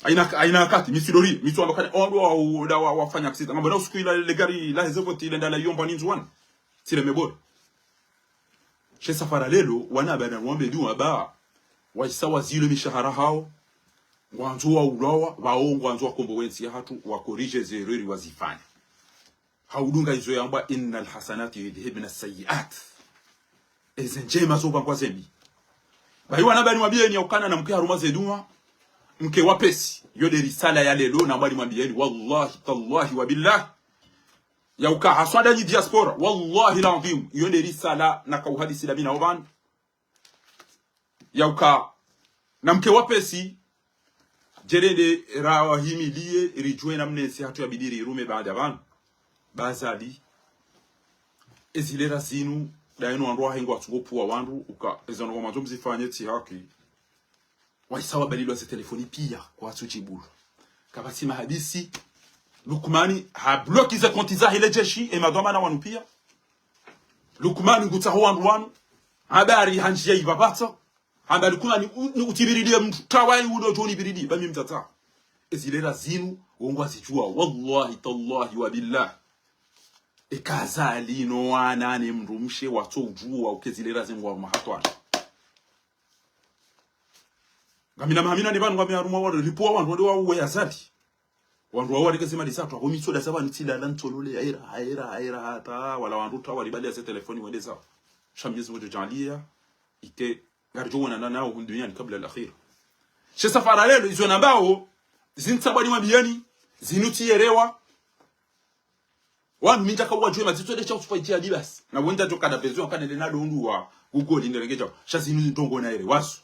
Haina, haina wakati, mitsu dori, mitsu amba kana, ondo wa, wa, wa, wafanya aksida. Ngamba na usiku ila le gari la heze voti ile ndala yomba ni Ndzuwani. Tsile mebora. She safara lelo, wana bana wambe duwa ba, waisa wazilwe mishahara hawo, ngwandzo wa ulawa, bawo ngwandzo wakombowe entsi yahatru, wa corriger ze erreur wazifanya. Haudunga izo yambwa, إن الحسنات يذهبن السيئات. Eze ndjema zo pvangwa zembi. Bayi wana bani mwambiyeni ya ukana namke harumwa ze duwa, mke wapesi. Yo nde risala ya lelo, nambwa nimwambiyeni, wallahi, tallahi, wa billahi. Ya uka haswa ndanyi diaspora, wallahi l'adhwim, yo nde risala naka uhadisi ndami na opvanu. Ya uka namke wapesi, djerende rawahimiliye, ridjuwe namna entsi yahatru yabidi rirume baada pvanu. Ba Azali. Ezilera zinu, ndayinu wandru wahe ngwatsungo pvuwa wandru, uka, ezanu ngomwandzo mzifanye tsi haki. Waisa wabalilwa ze telefoni piya, kwatsu djibulwa. Kapvatsi mahadisi, Lukmani, ha bloki ze konti zahe le jeshi, emadhwamana wanu piya. Lukmani ngutsaho wandru wanu. Habari handjiya ipvapvatsa. Hamba Lukmani u-, ni utsibiridiye mndru. Tawayi udo djo nibiridiye. Ba mi mtsatsa. Ezilera zinu, wo ngwazidjuwa. Wallahi, tallahi, wa billahi. Eka Azali no wana ne mndru mshe watso udjuwa uka ezilera zinu ngwa mahatwari. Ngamina mahamina ne pvanu ngwambe harumwa wandru, ripvuwa wandru wande wauwe Azali. Wandru wawo wareke ze mali zahatru, apvo mitsoda za pvanu tsilala ntsolole, haira, haira, haira, hata, wala wandru ta waribaliya ze telefoni wende zawo. Sha Mnyezi Mungu djaliya, ike, ngaridjo wonana nawo hunu duniani kabla al-akhira. She safara lelo, izo nambawo, zinu tsamba nimwambiyeni, zinu tsiyerewa, wanu mi ntsaka wadjuwe mazitso nde sha usufa ichi ya dibasi. Na wenda djo kada bezo ya kanele na dondu wa Google nde renge djao. Sha zinu ndrongo na yere wazo.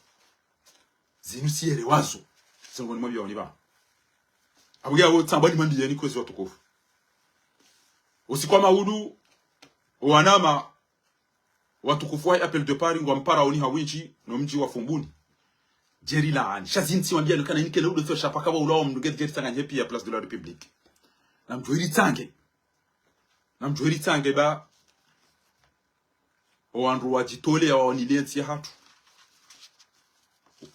Zinu siyere wazo. Zengo nimwambiya wani ba. Abuya wo tsamba nimwambiyeni kwezi watukufu. Usiku wa maudu, owanama, watukufu wa Appel de Paris, ngwampara oni hawindji, no mdji wa Fumbuni. Djeri laani. Sha zinu tsimwambiyani kana nikele udo tso sha paka wa ulawa mndru ngeri djeri tsanganye piya Place de la République. Namdjuwe ritsange. Namdjuwe ritsange ba. Owandru wadjitoleya waonile entsi yahatru.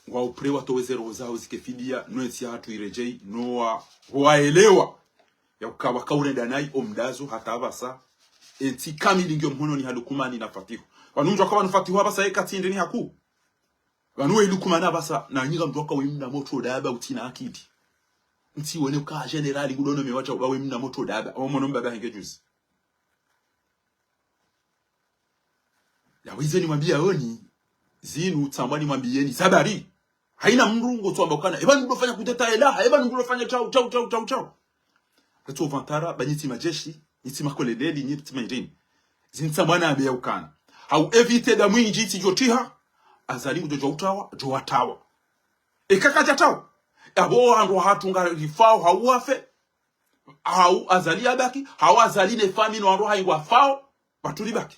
Ngwao prêt watowe ze roho zawo zike fidiya, no entsi yahatru iredjeyi, no wa, waelewa. Ya uka wakaurenda nayi omdazo hata apvasa. Entsi kamili ngiyo mhononi ha Lukumani na Fatihu. Pvanu mndru waka pvanu Fatihu apvasa yeka tsi ndeni haku. Pvanu we Lukumani apvasa, na nyinga mndru waka we mna motro daba utsina akili. Ntsi wone uka generali ngudono mewa djau ba we mna motro daba. Omono mbaba henge juzi. Ya wize nimwambiya oni, zinu tsamba nimwambiyeni, zabari. Haina mndru ngo tsamba ukana, eba ndo fanya kudeta ela, eba ndo fanya chau, chau, chau, chau, chau. Retso vantara, ba nyi tsi majeshi, nyi tsi makoloneli, nyi tsi mayirini. Zinu tsamba nambe ya ukana. Hau éviter damu indji tsi djo tiha, Azali ngudjo djo utawa, djo watawa. Eka kadja tawa. Apvo wandru wahatru ngarifao, hau wafe. Hau Azali yabaki, hau Azali ne famiyi no wandru hahe ngwafao, pvatsu ribaki.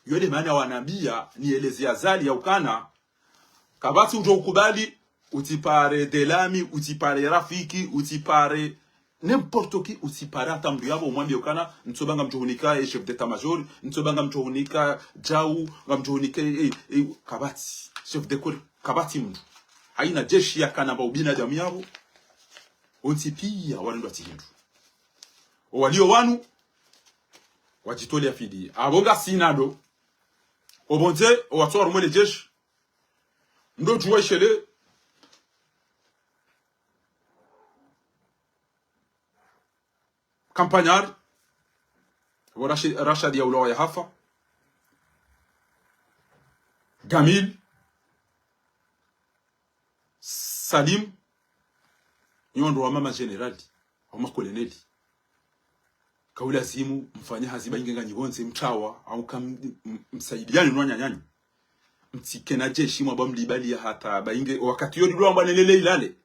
Yo nde mana wanambiya, nieleze Azali ya ukana, kapvatsi udjo ukubali, utsipare Delami, utsipare Rafiki, utsipare n'importe qui, utsipare hata mndru yapvo, umwambiye ukana, ntsoba ngamdjo hunika, eh, chef d'état-major, ntsoba ngamdjo hunika, djau, ngamdjo hunika, eh, eh, kapvatsi, chef de corps, kapvatsi mndru. Haina jeshi yakana ba ubinadamu yapvo, ontsi piya, warendwa tsi hindru. Owalio wanu, wadjitolea fidiya. Apvo ngasina ndo. Opvondze, owatso warumwa le jeshi. Ndo djuwa ishele. Campagnard. Apvo Rashi-, Rashad yaulawa yahafa. Gamil. Salim, nyi ndo wamba ma général, au ma colonel. Kaulazimu mfanye hazi ba inge nganyi pvondze mtrawa, au kam-, m-, msaidiane no wananyanyu. Mtsikena jeshi mwamba mlibali ya hata ba inge, wakati yo lilo amba nele ilale.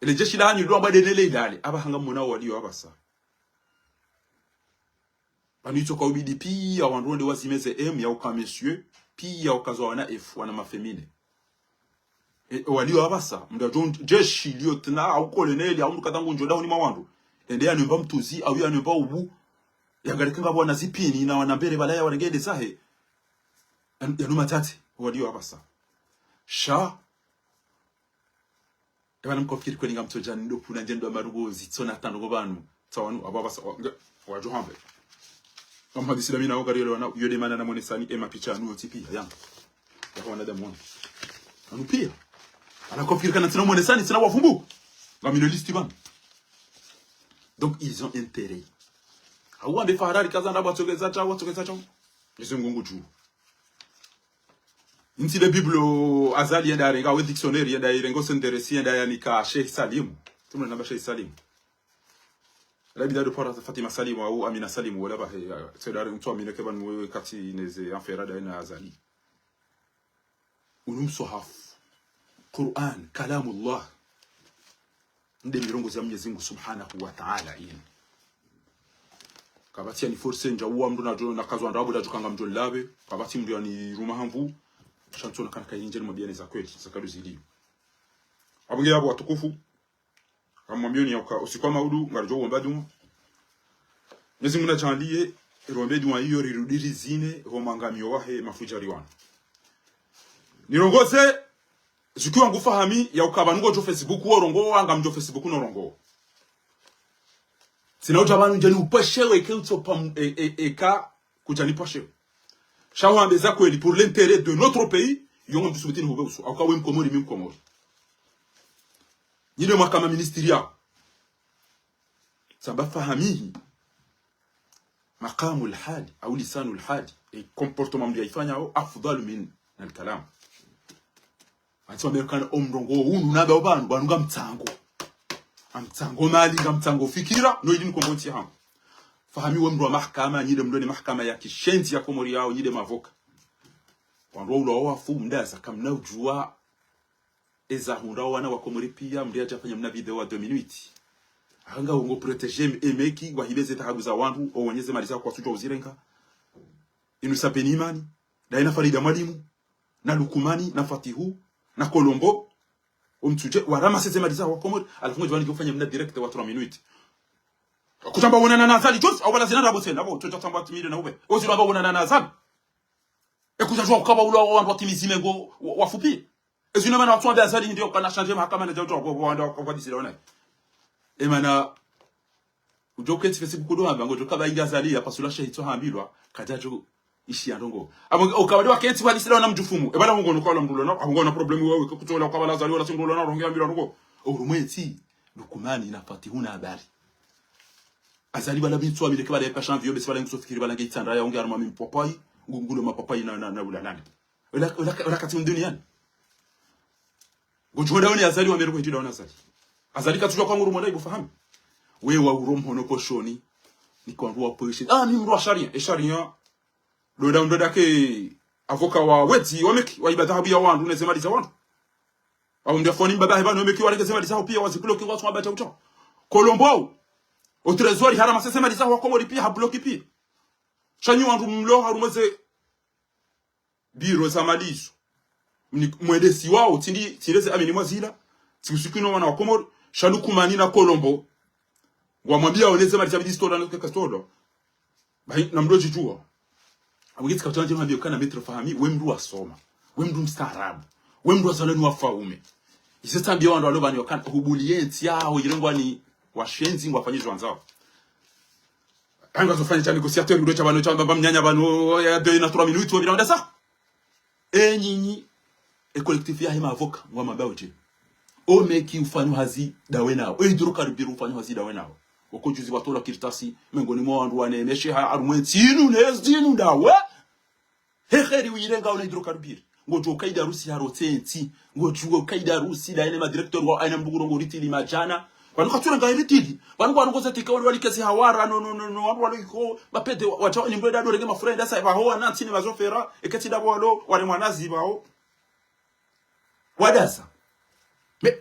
Ele jeshi lanyu lilo amba nele ilale. Apvaha ngamwona walio apvasa. Pvanu itsoka ubidi piya wandru wende wazime ze M ya uka monsieur, piya ukazo wana F, wana mafemine. E, e, walio apvasa, mndru adjo, jeshi, lieutenant, au colonel, au mndru kadha ngudjo dahoni mwa wandru. Ende yanemba mtruzi, au yanemba ubu, yangalike ngapvo wana zipini, na wana mbere pvala ya warenge ende zahe. Yan-, yanu matate, walio apvasa. Sha, epvanu mkofikiri kweli ngamtsodja ndo pvuna ndje ndo marungu zitsona tano ngo pvanu. Tsawanu, apvo apvasa, wa-, nge-, wadjo hambe. Ngamhadisi la mina wangari ole wana, yo nde mana namonesani, ema picha anu yontsi piya, yanga. Yaka wanadamu wanu. Anu piya. Ana kofikiri kana tsina monesani, tsina wafumbu. Ngamina liste pvanu. Donc, ils ont intérêt. Hau wambe Faharari kaza nda watsogeza tsao, watsogeza tsao. Mwenyezi Mungu ngudjuo. Ntsi le Bible Azali yenda renga, we dictionnaire yenda irenga, o senderesi yenda yanika Sheikh Salim. Tumwe namba Sheikh Salim. La bida do pora Fatima Salim au Amina Salim, wala ba he, ya, se dare mtu Amina ke pvanu we kati neze anfera da na Azali. Unu mswahafu. Qur'an, kalamullah. Nde mirongozi ya Mwenyezi Mungu Subhanahu wa Ta'ala inu. Kapvatsi yani force ndja uwa mndru nadjo, nakazwa ndrabo ndadjo kanga mndru nlapve. Kapvatsi mndru yaniruma ha nvu. Sha ntsona kana kayindje ni mwabiane za kweli, za kadu zilio. Apvo nge apvo watukufu. Kamwambioni yauka usiku wa maudu, ngaridjo uomba dua. Mwenyezi Mungu nadjaanliye, irombe dua iyo rirudi rizine, ho mwangamio wahe mafudjari wanu. Nirongoze, zuki wangu Fahami, yauka pvanu ngodjo Facebook worongoa, ngamdjo Facebook norongoa. Tsina udja pvanu ndje ni upvashewe eke utsopa m-, e, e, eka kudja nipvashewe. Sha wambe za kweli, pour l'intérêt de notre pays, yo ngamdjo subutini hupve uso. Hauka we Mkomori, mi Mkomori. Nyi nde mwaka ma ministre yao. Samba Fahamihi. Maqamul hali, au lisanul hali. E comportement mndru yaifanyao, afdalu min al kalam. Antsi wa Amerikana omrongo unu naba opvanu, pvanu ngamtsango. Ngamtsango mali, ngamtsango fikira, no ili nikombo ntsi yahangu. Fahami we mndru wa mahakama, nyi nde mndru ne mahakama ya kishenzi ya Komori yao, nyi nde mavoka. Wandru waulwa wafu, mdaza, kamna udjua. Eza hundra wana wa Komori piya, mndru yadja fanya mna video wa deux minutes. Hanga ungo protéger emeki, wahibeze dhahabu za wandru, owanyeze mali za kwasudjwa uzirenga. Inu Sabeni Imani, daina Farida Mwalimu, na Lukumani, na Fatihu, na Kolombo, omtsudje, waramaseze mali za wa Komori, halafu ngodjo wani ufanya mna direct wa trois minutes. Kutamba wonana na Azali, djozi, au pvala zina ndrabo tsena, apvo, tsodja tamba timile na ube. Ozi ramba wonana na Azali. E kudja djuwa ukaba ulwa wandru watimizi mengo wa-, wafupi. Ezi no mana watsu wambe Azali ndiyo kana shanje mahakama na djauta kwa wandru wa-, wa-, wadisila wana. E mana, udjo ketsi Facebook kudo hamba, ngodjo kaba inga Azali ya pasula shehi tso hambilwa, kadjadjo ishi ya ndrongo. Abo, ukaba de wa ketsi wadisila wana mdjufumu. E bala hungo no kwa la mndru lona, hungo na problème wewe, kutsola ukaba la Azali wala sindru lona, ronge hambilwa ndrongo. Urumwetsi, Lukumani na Fatihu na habari. Azali bala bintsu wa mileke bala yeka shanvi yo, besi bala nguso fikiri bala nge itsandra ya unge harumwa mi mpapayi, ngu-, ngulo mapapayi na, na, na ulalani. Ola, ola, ola kati mduniani. Ngodjo wona Azali wa mero kwetsi da wona Azali. Azali katsudjuwa kwa nguru mwana ibu Fahami. We wa uro mhono poshoni. Ni kwa mndru wa poishi. Ah, mi mndru wa sharia. E sharia. Ndo nda, ndo ndake avocat wa wedzi, wa meki, wa iba dhahabu ya wandru, neze mali za wandru. Au ndia foni mbaba heba no meki, warenge ze mali za ho piya, wazi bloquer, watsu wabata uta. Kolombo au. O trésor haramaseze mali za ho wa Komori piya, ha bloquer piya. Sha nyi wandru mlo harumwa ze biro za mali zo. Mni-, mwendesi wao, tsindi, tsindeze amini mwazila, tsi usiku ino wana wa Komori, sha Lukumani na Kolombo. Ngwamwambiya oneze mali za bidi stola na keka stola. Bahi, na mndru djidjuwa. Abugitsi katsuandje mwambiye kana Maître Fahami, we mndru wasoma. We mndru mstaarabu. We mndru wazalwa ni wafaume. Ize tsambiya wandru walo pvani wakana, hubuli yentsi yaho, yirengwa ni Washenzi ngwafanyao zo wandzao. Anga zo fanya sha négociateur, ndo sha pvanu, sha mbaba mnyanya pvanu, ya deux na trois minutes, wapvira madasa. E nyinyi, e collectif yahe maavoka, ngwamwambao dje. O meki ufanyao hazi ndawe nao. E hydrocarbure ufanyao hazi ndawe nao. Woko juzi watolwa kartasi, mengoni mwa wandru wane, meshe ha, harumwa entsi inu, ne ezi inu ndawe. He kheri uyirenga ona hydrocarbure. Ngodjo ukaida harusi harotse entsi. Ngodjo ukaida harusi ndaye ne madirecteur wa aina mbuguro ngo ritili madjana. Pvanu katsurenga ritili. Pvanu ngwarongoza tika wali walikezi hawara, no, no, no, no, wali wali ko, mapete, wa, wacha, ni mdru eda ndo renge mafura, enda sa, pvaho, wana, ntsi ni mazofera, eketsi ndapvo walo, wale mwanazi, pvaho. Wadasa. Me,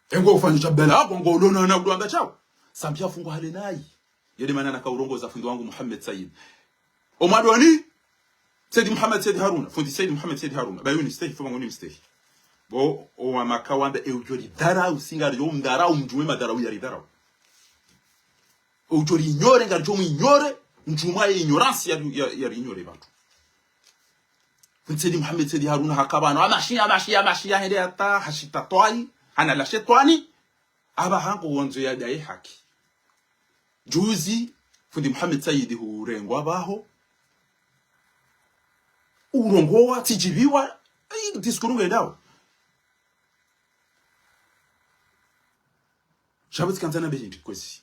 engo ufanyao sha bela, ako ngo ulona na udwanga shao. Sambi afungwa hale nayi. Yele mana naka urongoza fundi wangu Mohamed Said. Omwadwani, Said Mohamed Said Haruna. Fundi Said Mohamed Said Haruna. Bayi unistehi, fuma nguni mstehi. Bo, owa maka wambe e udjo ridharau, singa ridjo mdharau, mdjuwe madharau yaridharau. E udjo rinyore, ngaridjo mwinyore, mdjumwa ye ignorance ya, ya, yarinyore pvatsu. Fundi Said Mohamed Said Haruna haka pvanu, amashiya, amashiya, amashiya, hende hata, hashita twai, hana la shetwani, apvaha ngo wandzo yadaye haki. Juzi, fundi Mohamed Said hurengwa pvaho. Urongowa, tsidjiviwa, ayi, discours ngendao. Sha pvo tsikandza nambe hindri kwezi.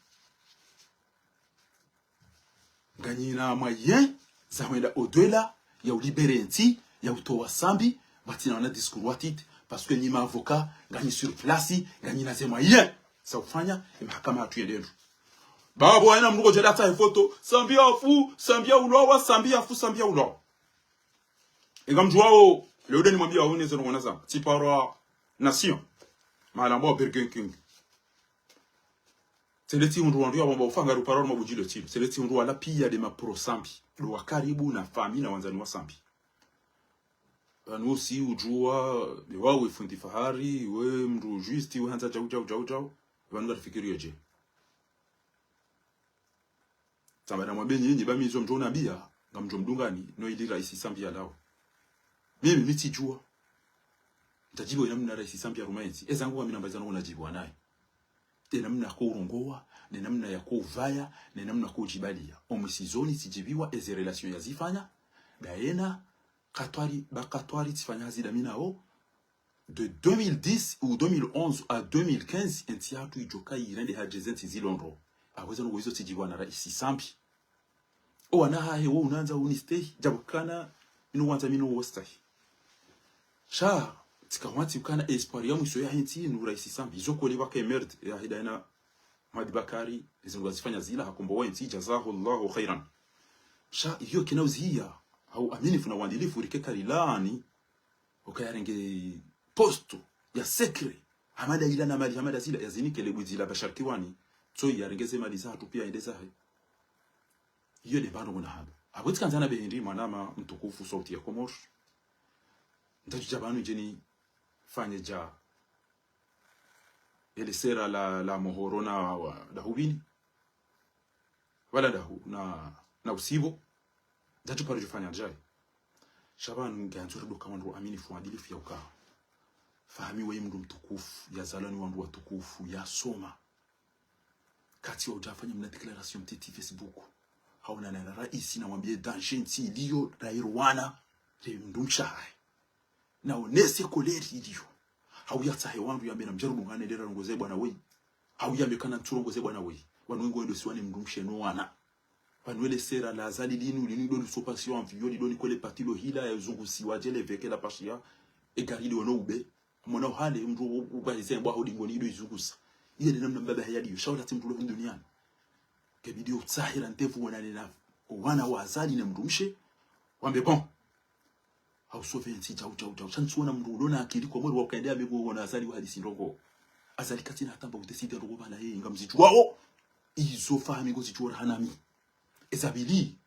Nganyina moyen za hwenda au-delà, ya ulibérer entsi, ya utowa Sambi, pvatsina wana discours watiti, parce que nyi maavoka, nganyi sur place, nganyina ze moyen za ufanya, e mahakama yatru yende ndro. Pvapvo hayina mdru ngodjo latsa he foto, Sambi afu, Sambi aulwawa, Sambi afu, Sambi aulwawa. Inga mdjuwao, leo nde nimwambia waone zeno wana zamba. Tsi paro Nation. Mahala mbwa Burger King. Tsele tsi hundru wandru ya wamba ufanga ruparo mabudjilo tsi. Tsele tsi hundru wala piya nde ma pro Sambi. Ndo wa karibu na fami na wandzani wa Sambi. Pvanu si udjuwa, be wawe fundi Fahari, we mdru juste, we handza djau, djau, djau, djau. Pvanu ngarifikiri yo dje. Tsamba namwambe nyinyi, ba mi izo mdjo nambiya, ngamdjo mdungani, no ili raisi Sambi yalawe. Mimi, mi tsidjuwa. Ntsadjibu ye namna raisi Sambi yaruma entsi. Eza ngu wa mi namba iza no nadjibu wanaye. Ye namna ko urongowa, ne namna yako uvaya, ne namna ko udjibaliya. Omwisi zoni tsidjibiwa, eze relation yazifanya, ndaye na Katwari, ba Katwari tsifanya hazi ndami nawo, de deux mille dix ou deux mille onze à deux mille quinze, entsi yatru idjoka yirende hadje ze ntsi zilo ndro. Apvo eza ndrongo izo tsidjibiwa na raisi Sambi. Owana hahe wo unandza unistehi, djabu kana, inu wandza mi no wostahi. Sha, tsika wantsi ukana espoir ya mwiso yahe ntsi inu raisi Sambi. Izo koli wake merde, yahe ndaye na Mohamed Bacar, ezindru yazifanya zila hakombowa entsi, jazahullahu khairan. Sha, iyo kena uziya, hau aminifu na wandilifu rike kari lani, ukaya yarenge poste ya secret, hama nda ila na mali, hama nda zila, yazinike le bwidzi la Bashar Kiwani, tsoyi yarenge ze mali zahatru piya yende zahe. Iyo nde mbano ngona hamba. Apvo tsikandza nambe hindri mwanama mtukufu Sauti ya Komori. Ntsatsu dja pvanu ndje nifanye dja ele sera la, la mohoro na wa, dahubini. Wala dahu, na, na usibo. Ntsatsu paro djufanya djayi. Sha pvanu ngandzo ridoka wandru aminifu, wadilifu ya uka. Fahami we mdru mtukufu, yazalwa ni wandru watukufu, yasoma. Kati wa udjafanya mna déclaration mtiti Facebook. Haonana na raisi namwambiye danger ntsi iliyo, rairo wana, re mdrumshe hahe. Naonese colère iliyo. Hau yatsahe wandru yambe namdjaru dungane ndera rongoze bwana weyi. Hau yambe kana ntsu rongoze bwana weyi. Wanu wengo wendo siwane mdrumshe no wana. Pvanu ele sera la Azali linu, linu ndo lusopasiwa mviyo, lido nikole pati lo hila, ya zungusiwa djele veke la pashiya, e gari ndo no ube. Mwana uhale, mdru u-, ubahize mbwa hodi ngoni ido izungusa. Iye nde namna mbaba haya liyo, shawula tsi mdru lo duniani. Kebidi utsahira ntevu wana nena, wana wa Azali ne mdrumshe, wambe bon. Hau sauver entsi djau, djau, djau. Sha ntsuona mdru ulo na akili Komori wa ukaende ambe ngu wana Azali wa hadisi ndrongo. Azali katsina hata mba udécider ndrongo pvala ye, ngamzidjuwao. Izo Fahami ngozidjuwa raha nami. Eza pvili,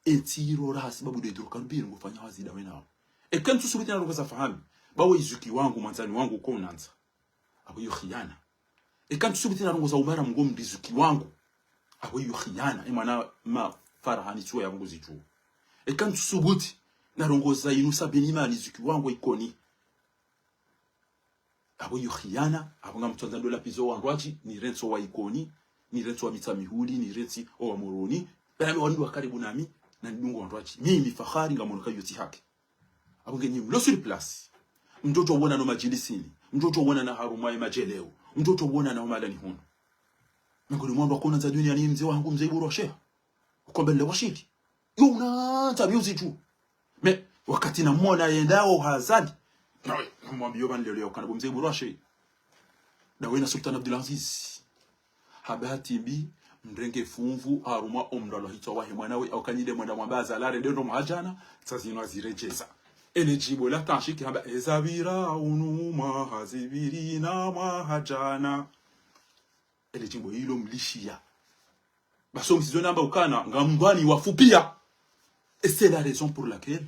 entsi iro raha sibabu nde hydrocarbure ngofanya hazi ndawe nawo. Eka ntsusubuti na ndrongo za Fahami, bawe izuki wangu, mwandzani wangu, ko unandza. Apvo iyo khiyana. Eka ntsusubuti na ndrongo za Umara mngo mdri izuki wangu. Apvo iyo khiyana. E mwana ma Farahani tsuwa ya Mungu zidjuwa. Eka ntsusubuti na ndrongo za Yunusa bin Imani izuki wangu Ikoni. Apvo iyo khiyana, apvo ngamtsondza ndo lapvizo wandru wadji, nirentsi owa Ikoni, nirentsi owa Mitsamihuli, nirentsi owa Moroni. Pvanu wandru wa karibu nami, na nidungo wandru wadji. Mimi Fakhari ngamono ka iyo tsi haki. Apvo nge nyi mlo sur place. Mtsotso wona no madjilisini. Mtsotso wona na harumwa ye madjeleo. Mtsotso wona na omalani hunu. Miongoni mwa wandru wakona za dunia ni mze wahangu mze Iburu wa Sheha. Ukombe nle washili. Yo unantsa music tu. Mais, wakati namwona yendao hazali. Nawe, namwambiyo pvanu leo yaukana bo mze Iburu wa Sheha. Dawe na Sultan Abdulaziz. Habati mbi, mrenge funvu, harumwa omndru alwahitswa wahe mwanawe, au kanyide mwenda mwamba azalare, dendo mwahadjana, tsazino aziredjeza. Ele djimbo la tanshiki hamba, eza pvira unu mwaha zipviri na mwahadjana. Ele djimbo ilo mlishiya. Basi omsizo namba ukana, ngamngwani wafu piya. Et c'est la raison pour laquelle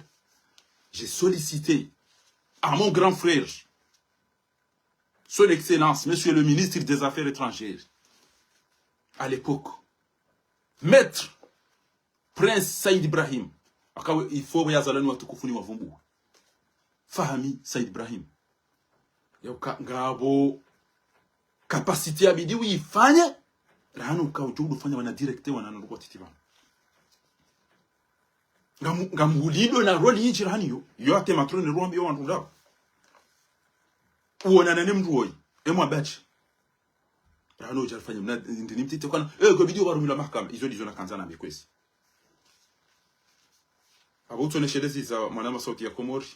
j'ai sollicité à mon grand frère, Son Excellence, Monsieur le ministre des Affaires étrangères, à l'époque, Maître Prince Said Ibrahim, akawe ifo yazalani watukufu ni wavumbu. Fahami Said Ibrahim. Yauka ngapvo capacité yabidi uyifanye, rahana uka udjo udufanya wana directeur wana ndugu watiti pvanu. Ngamu-, ngamhulido na rôle yindji rahana iyo, iyo ate matrone ruambi yo wandru ndao. Uonana ne mndru woyi, emwa badji. Rahana udja rifanye mna, ndini mtiti ukana, eh, ko bidi uwarumila mahakama, izo ndizo nakandza na mikwezi. Apvo utsoneshelezi za mwana masauti ya Komori.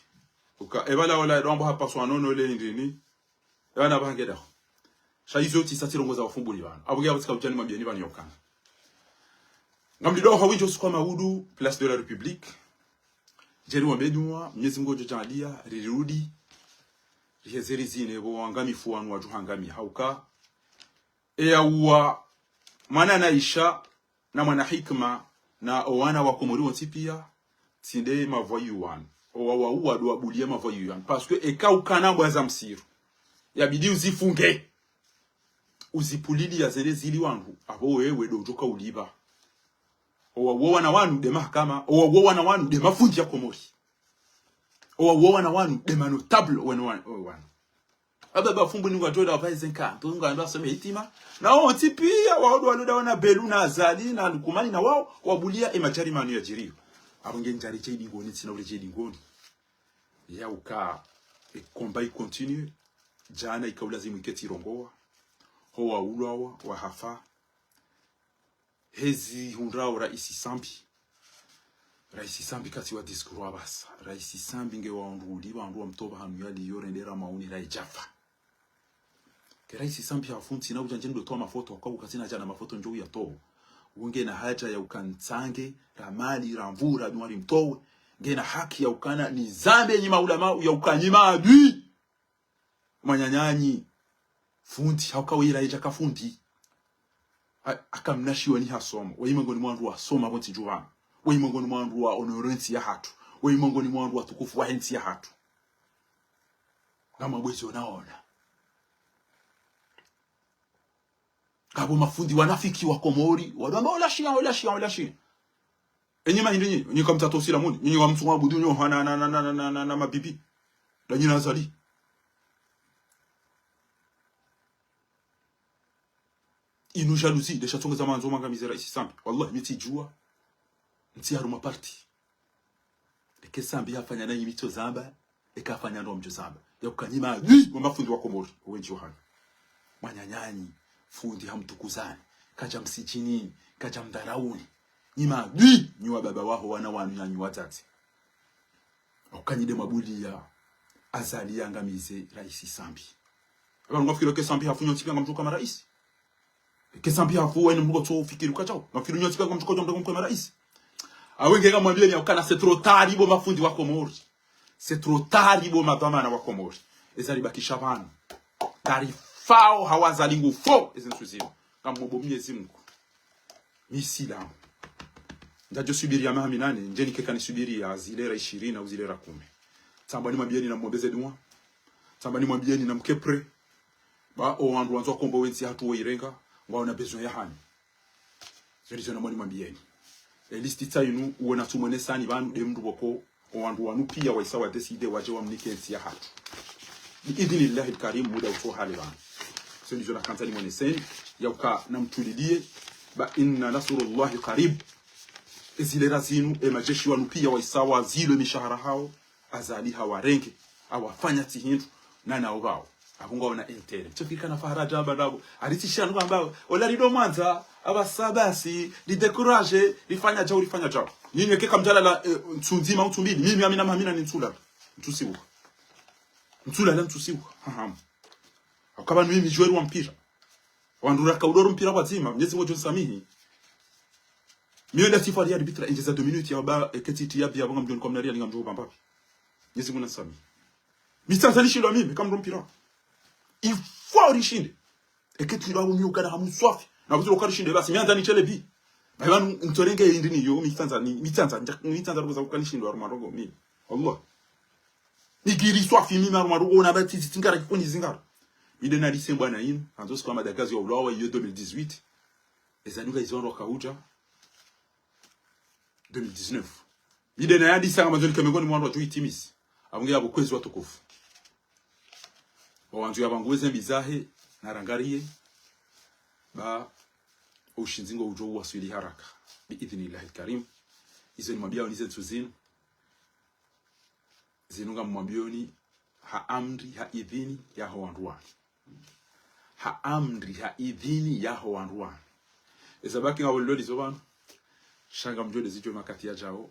Uka, epvala ola, ndo wamba hapvaswa nono le ndini. Epvana pvahange daho. Sha izo tsisa tsirongoza wafumbuli pvanu. Apvo nge apvo tsika udjani mwambiyeni pvanu yaukana. Ngamlido hawindji usiku wa maudu, Place de la République. Djeri wambe dua, Mnyezi Mungu odjo djaaliya, rirudi. Riheze rizine, pvo wangamifu wanu wadjuhangamiya. Hauka, eya uwa, mwana na Aisha, na mwana Hikma, na owana wa Komori wontsi piya, tsi nde mavoyous wanu. Owa wauwa ndo wabuliya mavoyous wanu. Parce que eka ukana mbwa za msiru, yabidi uzifunge. Uzipuliliya zende zili wandru, apvo wewe ndo udjoka ulipva. Owa uwo wana wanu nde mahakama, owa uwo wana wanu nde mafundi ya Komori. Owa uwo wana wanu nde manotable wenu wa-, wanu. Aba bafumbuli ngwatolwa pvaheze nka, ndo ngwandro wasome hitima. Na wontsi piya, wawo ndo waloda wana Belu na Azali na Lukumani na wawo, wabuliya emadjari manu yadjiriyo. Apvo nge ndjari dje idingoni, tsina ule dje idingoni. Yauka, e combat i continue, djana ika ulazimu iketsi irongowa. Ho waulwawa, wahafa. Hezi hundrao Raisi Sambi. Raisi Sambi katsi wa discours wa pvasa. Raisi Sambi nge wandru ulipva wandru wamtowa hanu yaliyo rendera mauni rayi djafa. Ke Raisi Sambi hafu ntsina udja ndje ndo towa mafoto, hauka katsina djana mafoto ndjo uyatowa. Uwo ngena hadja ya uka ntsange, ra mali, ra nvura, djumwa rimtowe. Ngena haki ya ukana nizambe nyi maulama, ya uka nyi maadui. Mwananyanyi, fundi, hauka wira idja ka fundi. Ha-, haka mnashioni hasoma. Weyi mwengoni mwa wandru wasoma pvo ntsi djuu pvanu. Weyi mwengoni mwa wandru wa honorer ntsi yahatru. Weyi mwengoni mwa wandru watukufu wahe ntsi yahatru. Ngamwabwezi onaona. Ngapvo mafundi wanafiki wa Komori, wandru wamba ola shia, ola shia, ola shia. Enyi mahindri nyi, nyi kamtsatso usilamuni, nyi kamtsu mwabudu nyoha na, na, na mabibi. Nda nyi na Azali. Inu jalousie, ndesha tsongeza mandzo mwangamize Raisi Sambi. Wallahi, mi tsidjuwa. Ntsi harumwa parti. Eke Sambi hafanya nanyi mitsozamba, eka hafanya ndo mtsozamba. Ya uka nyi maadui, wa mafundi wa Komori, owendji wahanu. Mwananyanyi, fundi hamtukuzani, kadja msidjinini, kadja mdharauni. Nyi maadui, nyi wababa waho wana wanu na nyi wadzadze. Uka nyi nde mwabuliya, Azali yangamize Raisi Sambi. Apvanu ngwafikiri eke Sambi hafu nyontsi piya ngamtsoka maraisi. Eke Sambi hafu wene mbugo tso ufikiri ukadjao. Ngamfikiri nyontsi piya ngamtsoka udjo mdako mkwe maraisi. Awe nge ngamwambiyeni ya ukana c'est trop tard bo mafundi wa Komori. C'est trop tard bo madhwamana wa Komori. Eza ribakisha pvanu. Tarifao hawa Azali ngufo. Ezi ntsu zinu. Ngamombo Mnyezi Mungu. Mi silamu. Ndjadjo subiri ya maha minane, ndje nikeka nisubiri ya zile ra ishirini au zile ra kume. Tsamba nimwambiyeni na mwombeze dua. Tsamba nimwambiyeni na mke prêt. Ba owandru wandzo wakombowe ntsi yahatru woyirenga, ngwaona besoin yahanyu. Zo ndizo namwa nimwambiyeni. E liste tsa inu, uwo natsumwenesani pvanu nde mndru pvoko, owandru wanu piya wahisa wa décider wadje wamnike ntsi yahatru. Bi idhnillahi lkarim, muda utso hale pvanu. Tso ndizo nakandza nimwoneseni, yauka namtulilie, ba inna nasrullahi qarib. Ezilera zinu, emajeshi wanu pia waisawa zilwe mishahara hawo, Azali hawarenge, hawafanya tsi hindru, na nawo pvawo. Apvo ngwaona intérêt. Tsofikana faharaja amba nabo. Aritsishanu kwamba, ola rido mwandza, apvasa basi, ridécouragé, rifanya djau, rifanya djau. Nyinyi eka mdjalala, eh, ntsu ndzima, ntsu mbili, mimi amina, amina ni ntsulala. Ntsusiwuha. Ntsulala, ntsusiwuha. Hahamu. Hauka pvanu mimi djuweri wa mpira. Wandru raka udoro mpira pvwadzima, Mnyezi Mungu ngudjo nisamihi. Mi wenda sifari ya arbitre, injeza deux minutes ya ba, eketiti ya bia, pvanga mdjoni kwa mnari ya linga mdjo pvamba. Mnyezi Mungu nanisamihi. Mi tsandza nishindwa mimi, eka mdru mpira. Il faut rishinde. Eketiti ya ba mi ukana hamu swafi. Na kutu loka rishinde, basi, mi andza nishele bi. Ba pvanu, ntsorenge indri ni yo, mi tsandza, ni, mi tsandza, nja, mi tsandza rogo za kuka nishindwa, harumwa rogo, mi. Allah. Nigiri swafi, mi harumwa rogo, na bati zingara, kikoni zingara. Mi nde nalisembwa na inu, andzo siku wa madagazi wa ulawa, iyo deux mille dix-huit. Eza dunga izo wandru wakaudja. Deux mille dix-neuf. Mi nde nayandisa nga mandzoni kemengoni mwa wandru wadjo itimisi. Apvo nge yapvo kwezi watukufu. Wawandzo yapvangu weze mbi zahe, narangariye. Ba, ushindzi ngoudjo uwaswili haraka. Bi idhnillahi lkarim. Izo nimwambiao nize ntsu zinu. Zinu ngamwambioni ha amri, ha idhini, yaho wandru wanu. Ha amri, ha idhini, yaho wandru wanu. Eza baki ngapvo lilo lizo pvanu. Sha ngamdjo ndezidjo makati yadjao.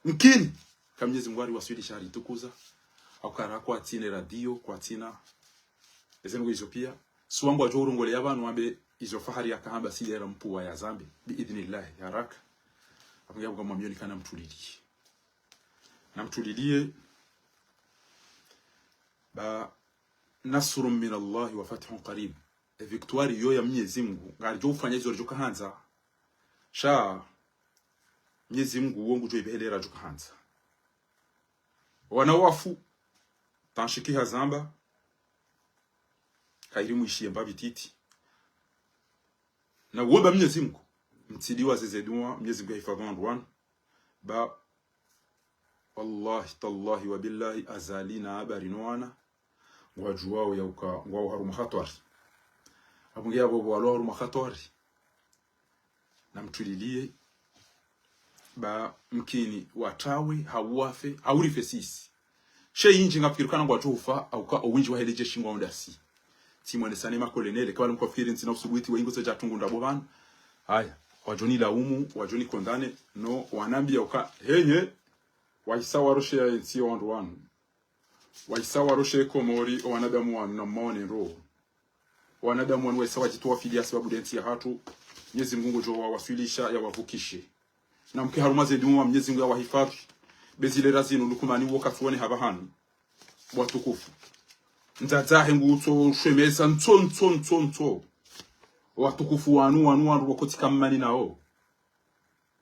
Mkini, ka Mnyezi Mungu hariwaswilisha haritukuza. Hauka ra kwatsina radio, kwatsina. Eze nungu izo pia. Suwa ngwadjo urongoleya pvanu wambe izo fahari yakahamba silera mpuwa ya zambi. Bi idhnillahi, haraka. Apvo nge yapvo ngamwambioni kana mtulilie. Namtulilie, ba nasrun min Allahi wa fathun qarib. E victoire iyo ya Mnyezi Mungu, ngaridjo ufanya izo ridjo kahandza. Sha, Mnyezi Mungu wo ngudjo ipvehelea ridjo kahandza. Wana wafu, tanshiki hazamba, kayiri mwishiye mbapvi titi. Na uomba Mnyezi Mungu, mtsidi wa zeze dua, Mnyezi Mungu yahifadhwi wandru wanu. Ba, wallahi, tallahi, wa billahi, Azali na Abari no wana. Ngwadjuwao yauka, ngwao harumwa hatwari. Apvo nge yapvo pvo walo harumwa hatwari. Namtulilie, ba mkini watrawe, hau wafe, hau rife sisi. She indji ngafikiri kana ngwadjo ufa, hauka owindji wahe le jeshi ngwao ndasi. Tsimwonesane makolonele, kapvali mkwafikiri ntsina usubuti wa ingo tsedja tungu ndrabo pvanu. Haya, wadjo nilaumu, wadjo nikondane, no wanambia uka, henye, wahisa waroshe ya entsi ya wandru wanu. Wahisa waroshe Komori, owanadamu wanu na mwaone ndro. Owanadamu wanu wahisa wadjitowa fidiya sababu de ntsi yahatru. Mnyezi Mungu ngudjo wawaswilisha, yawavukishe. Na mke harumwa ze dua, Mnyezi Mungu yawahifadhwi. Be zilera zinu Lukumani wo katsuone hapvahanu. Watukufu. Ndzadzahe ngutso shemesa ntso, ntso, ntso, ntso. Watukufu wanu, wanu, wanu, wakotsi kamani nao.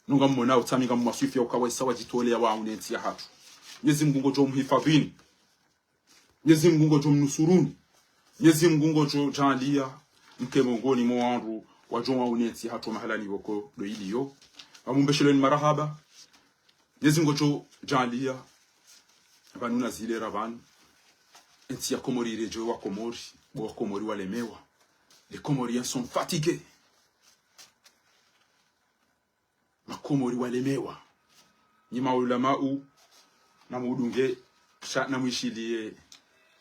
Nunga mwona utsami ngamwaswifi yauka wahisa wadjitoleya waune ntsi yahatru. Mnyezi Mungu ngudjo mhifadhwini. Mnyezi Mungu ngudjo mnusuruni. Mnyezi Mungu ngudjo djaaliya mke mongoni mwa wandru wadjo waune ntsi yahatru mahala ni pvoko ndo iliyo. Ngamumbesheleni marahaba. Mnyezi Mungu ngudjo djaaliya pvanu na zilera pvanu. Entsi ya Komori iredjeyi wa Komori. Bo wa Komori walemewa. Les Comoriens sont fatigués. Makomori walemewa. Nyi maulamau, namudunge, sha namwishiliye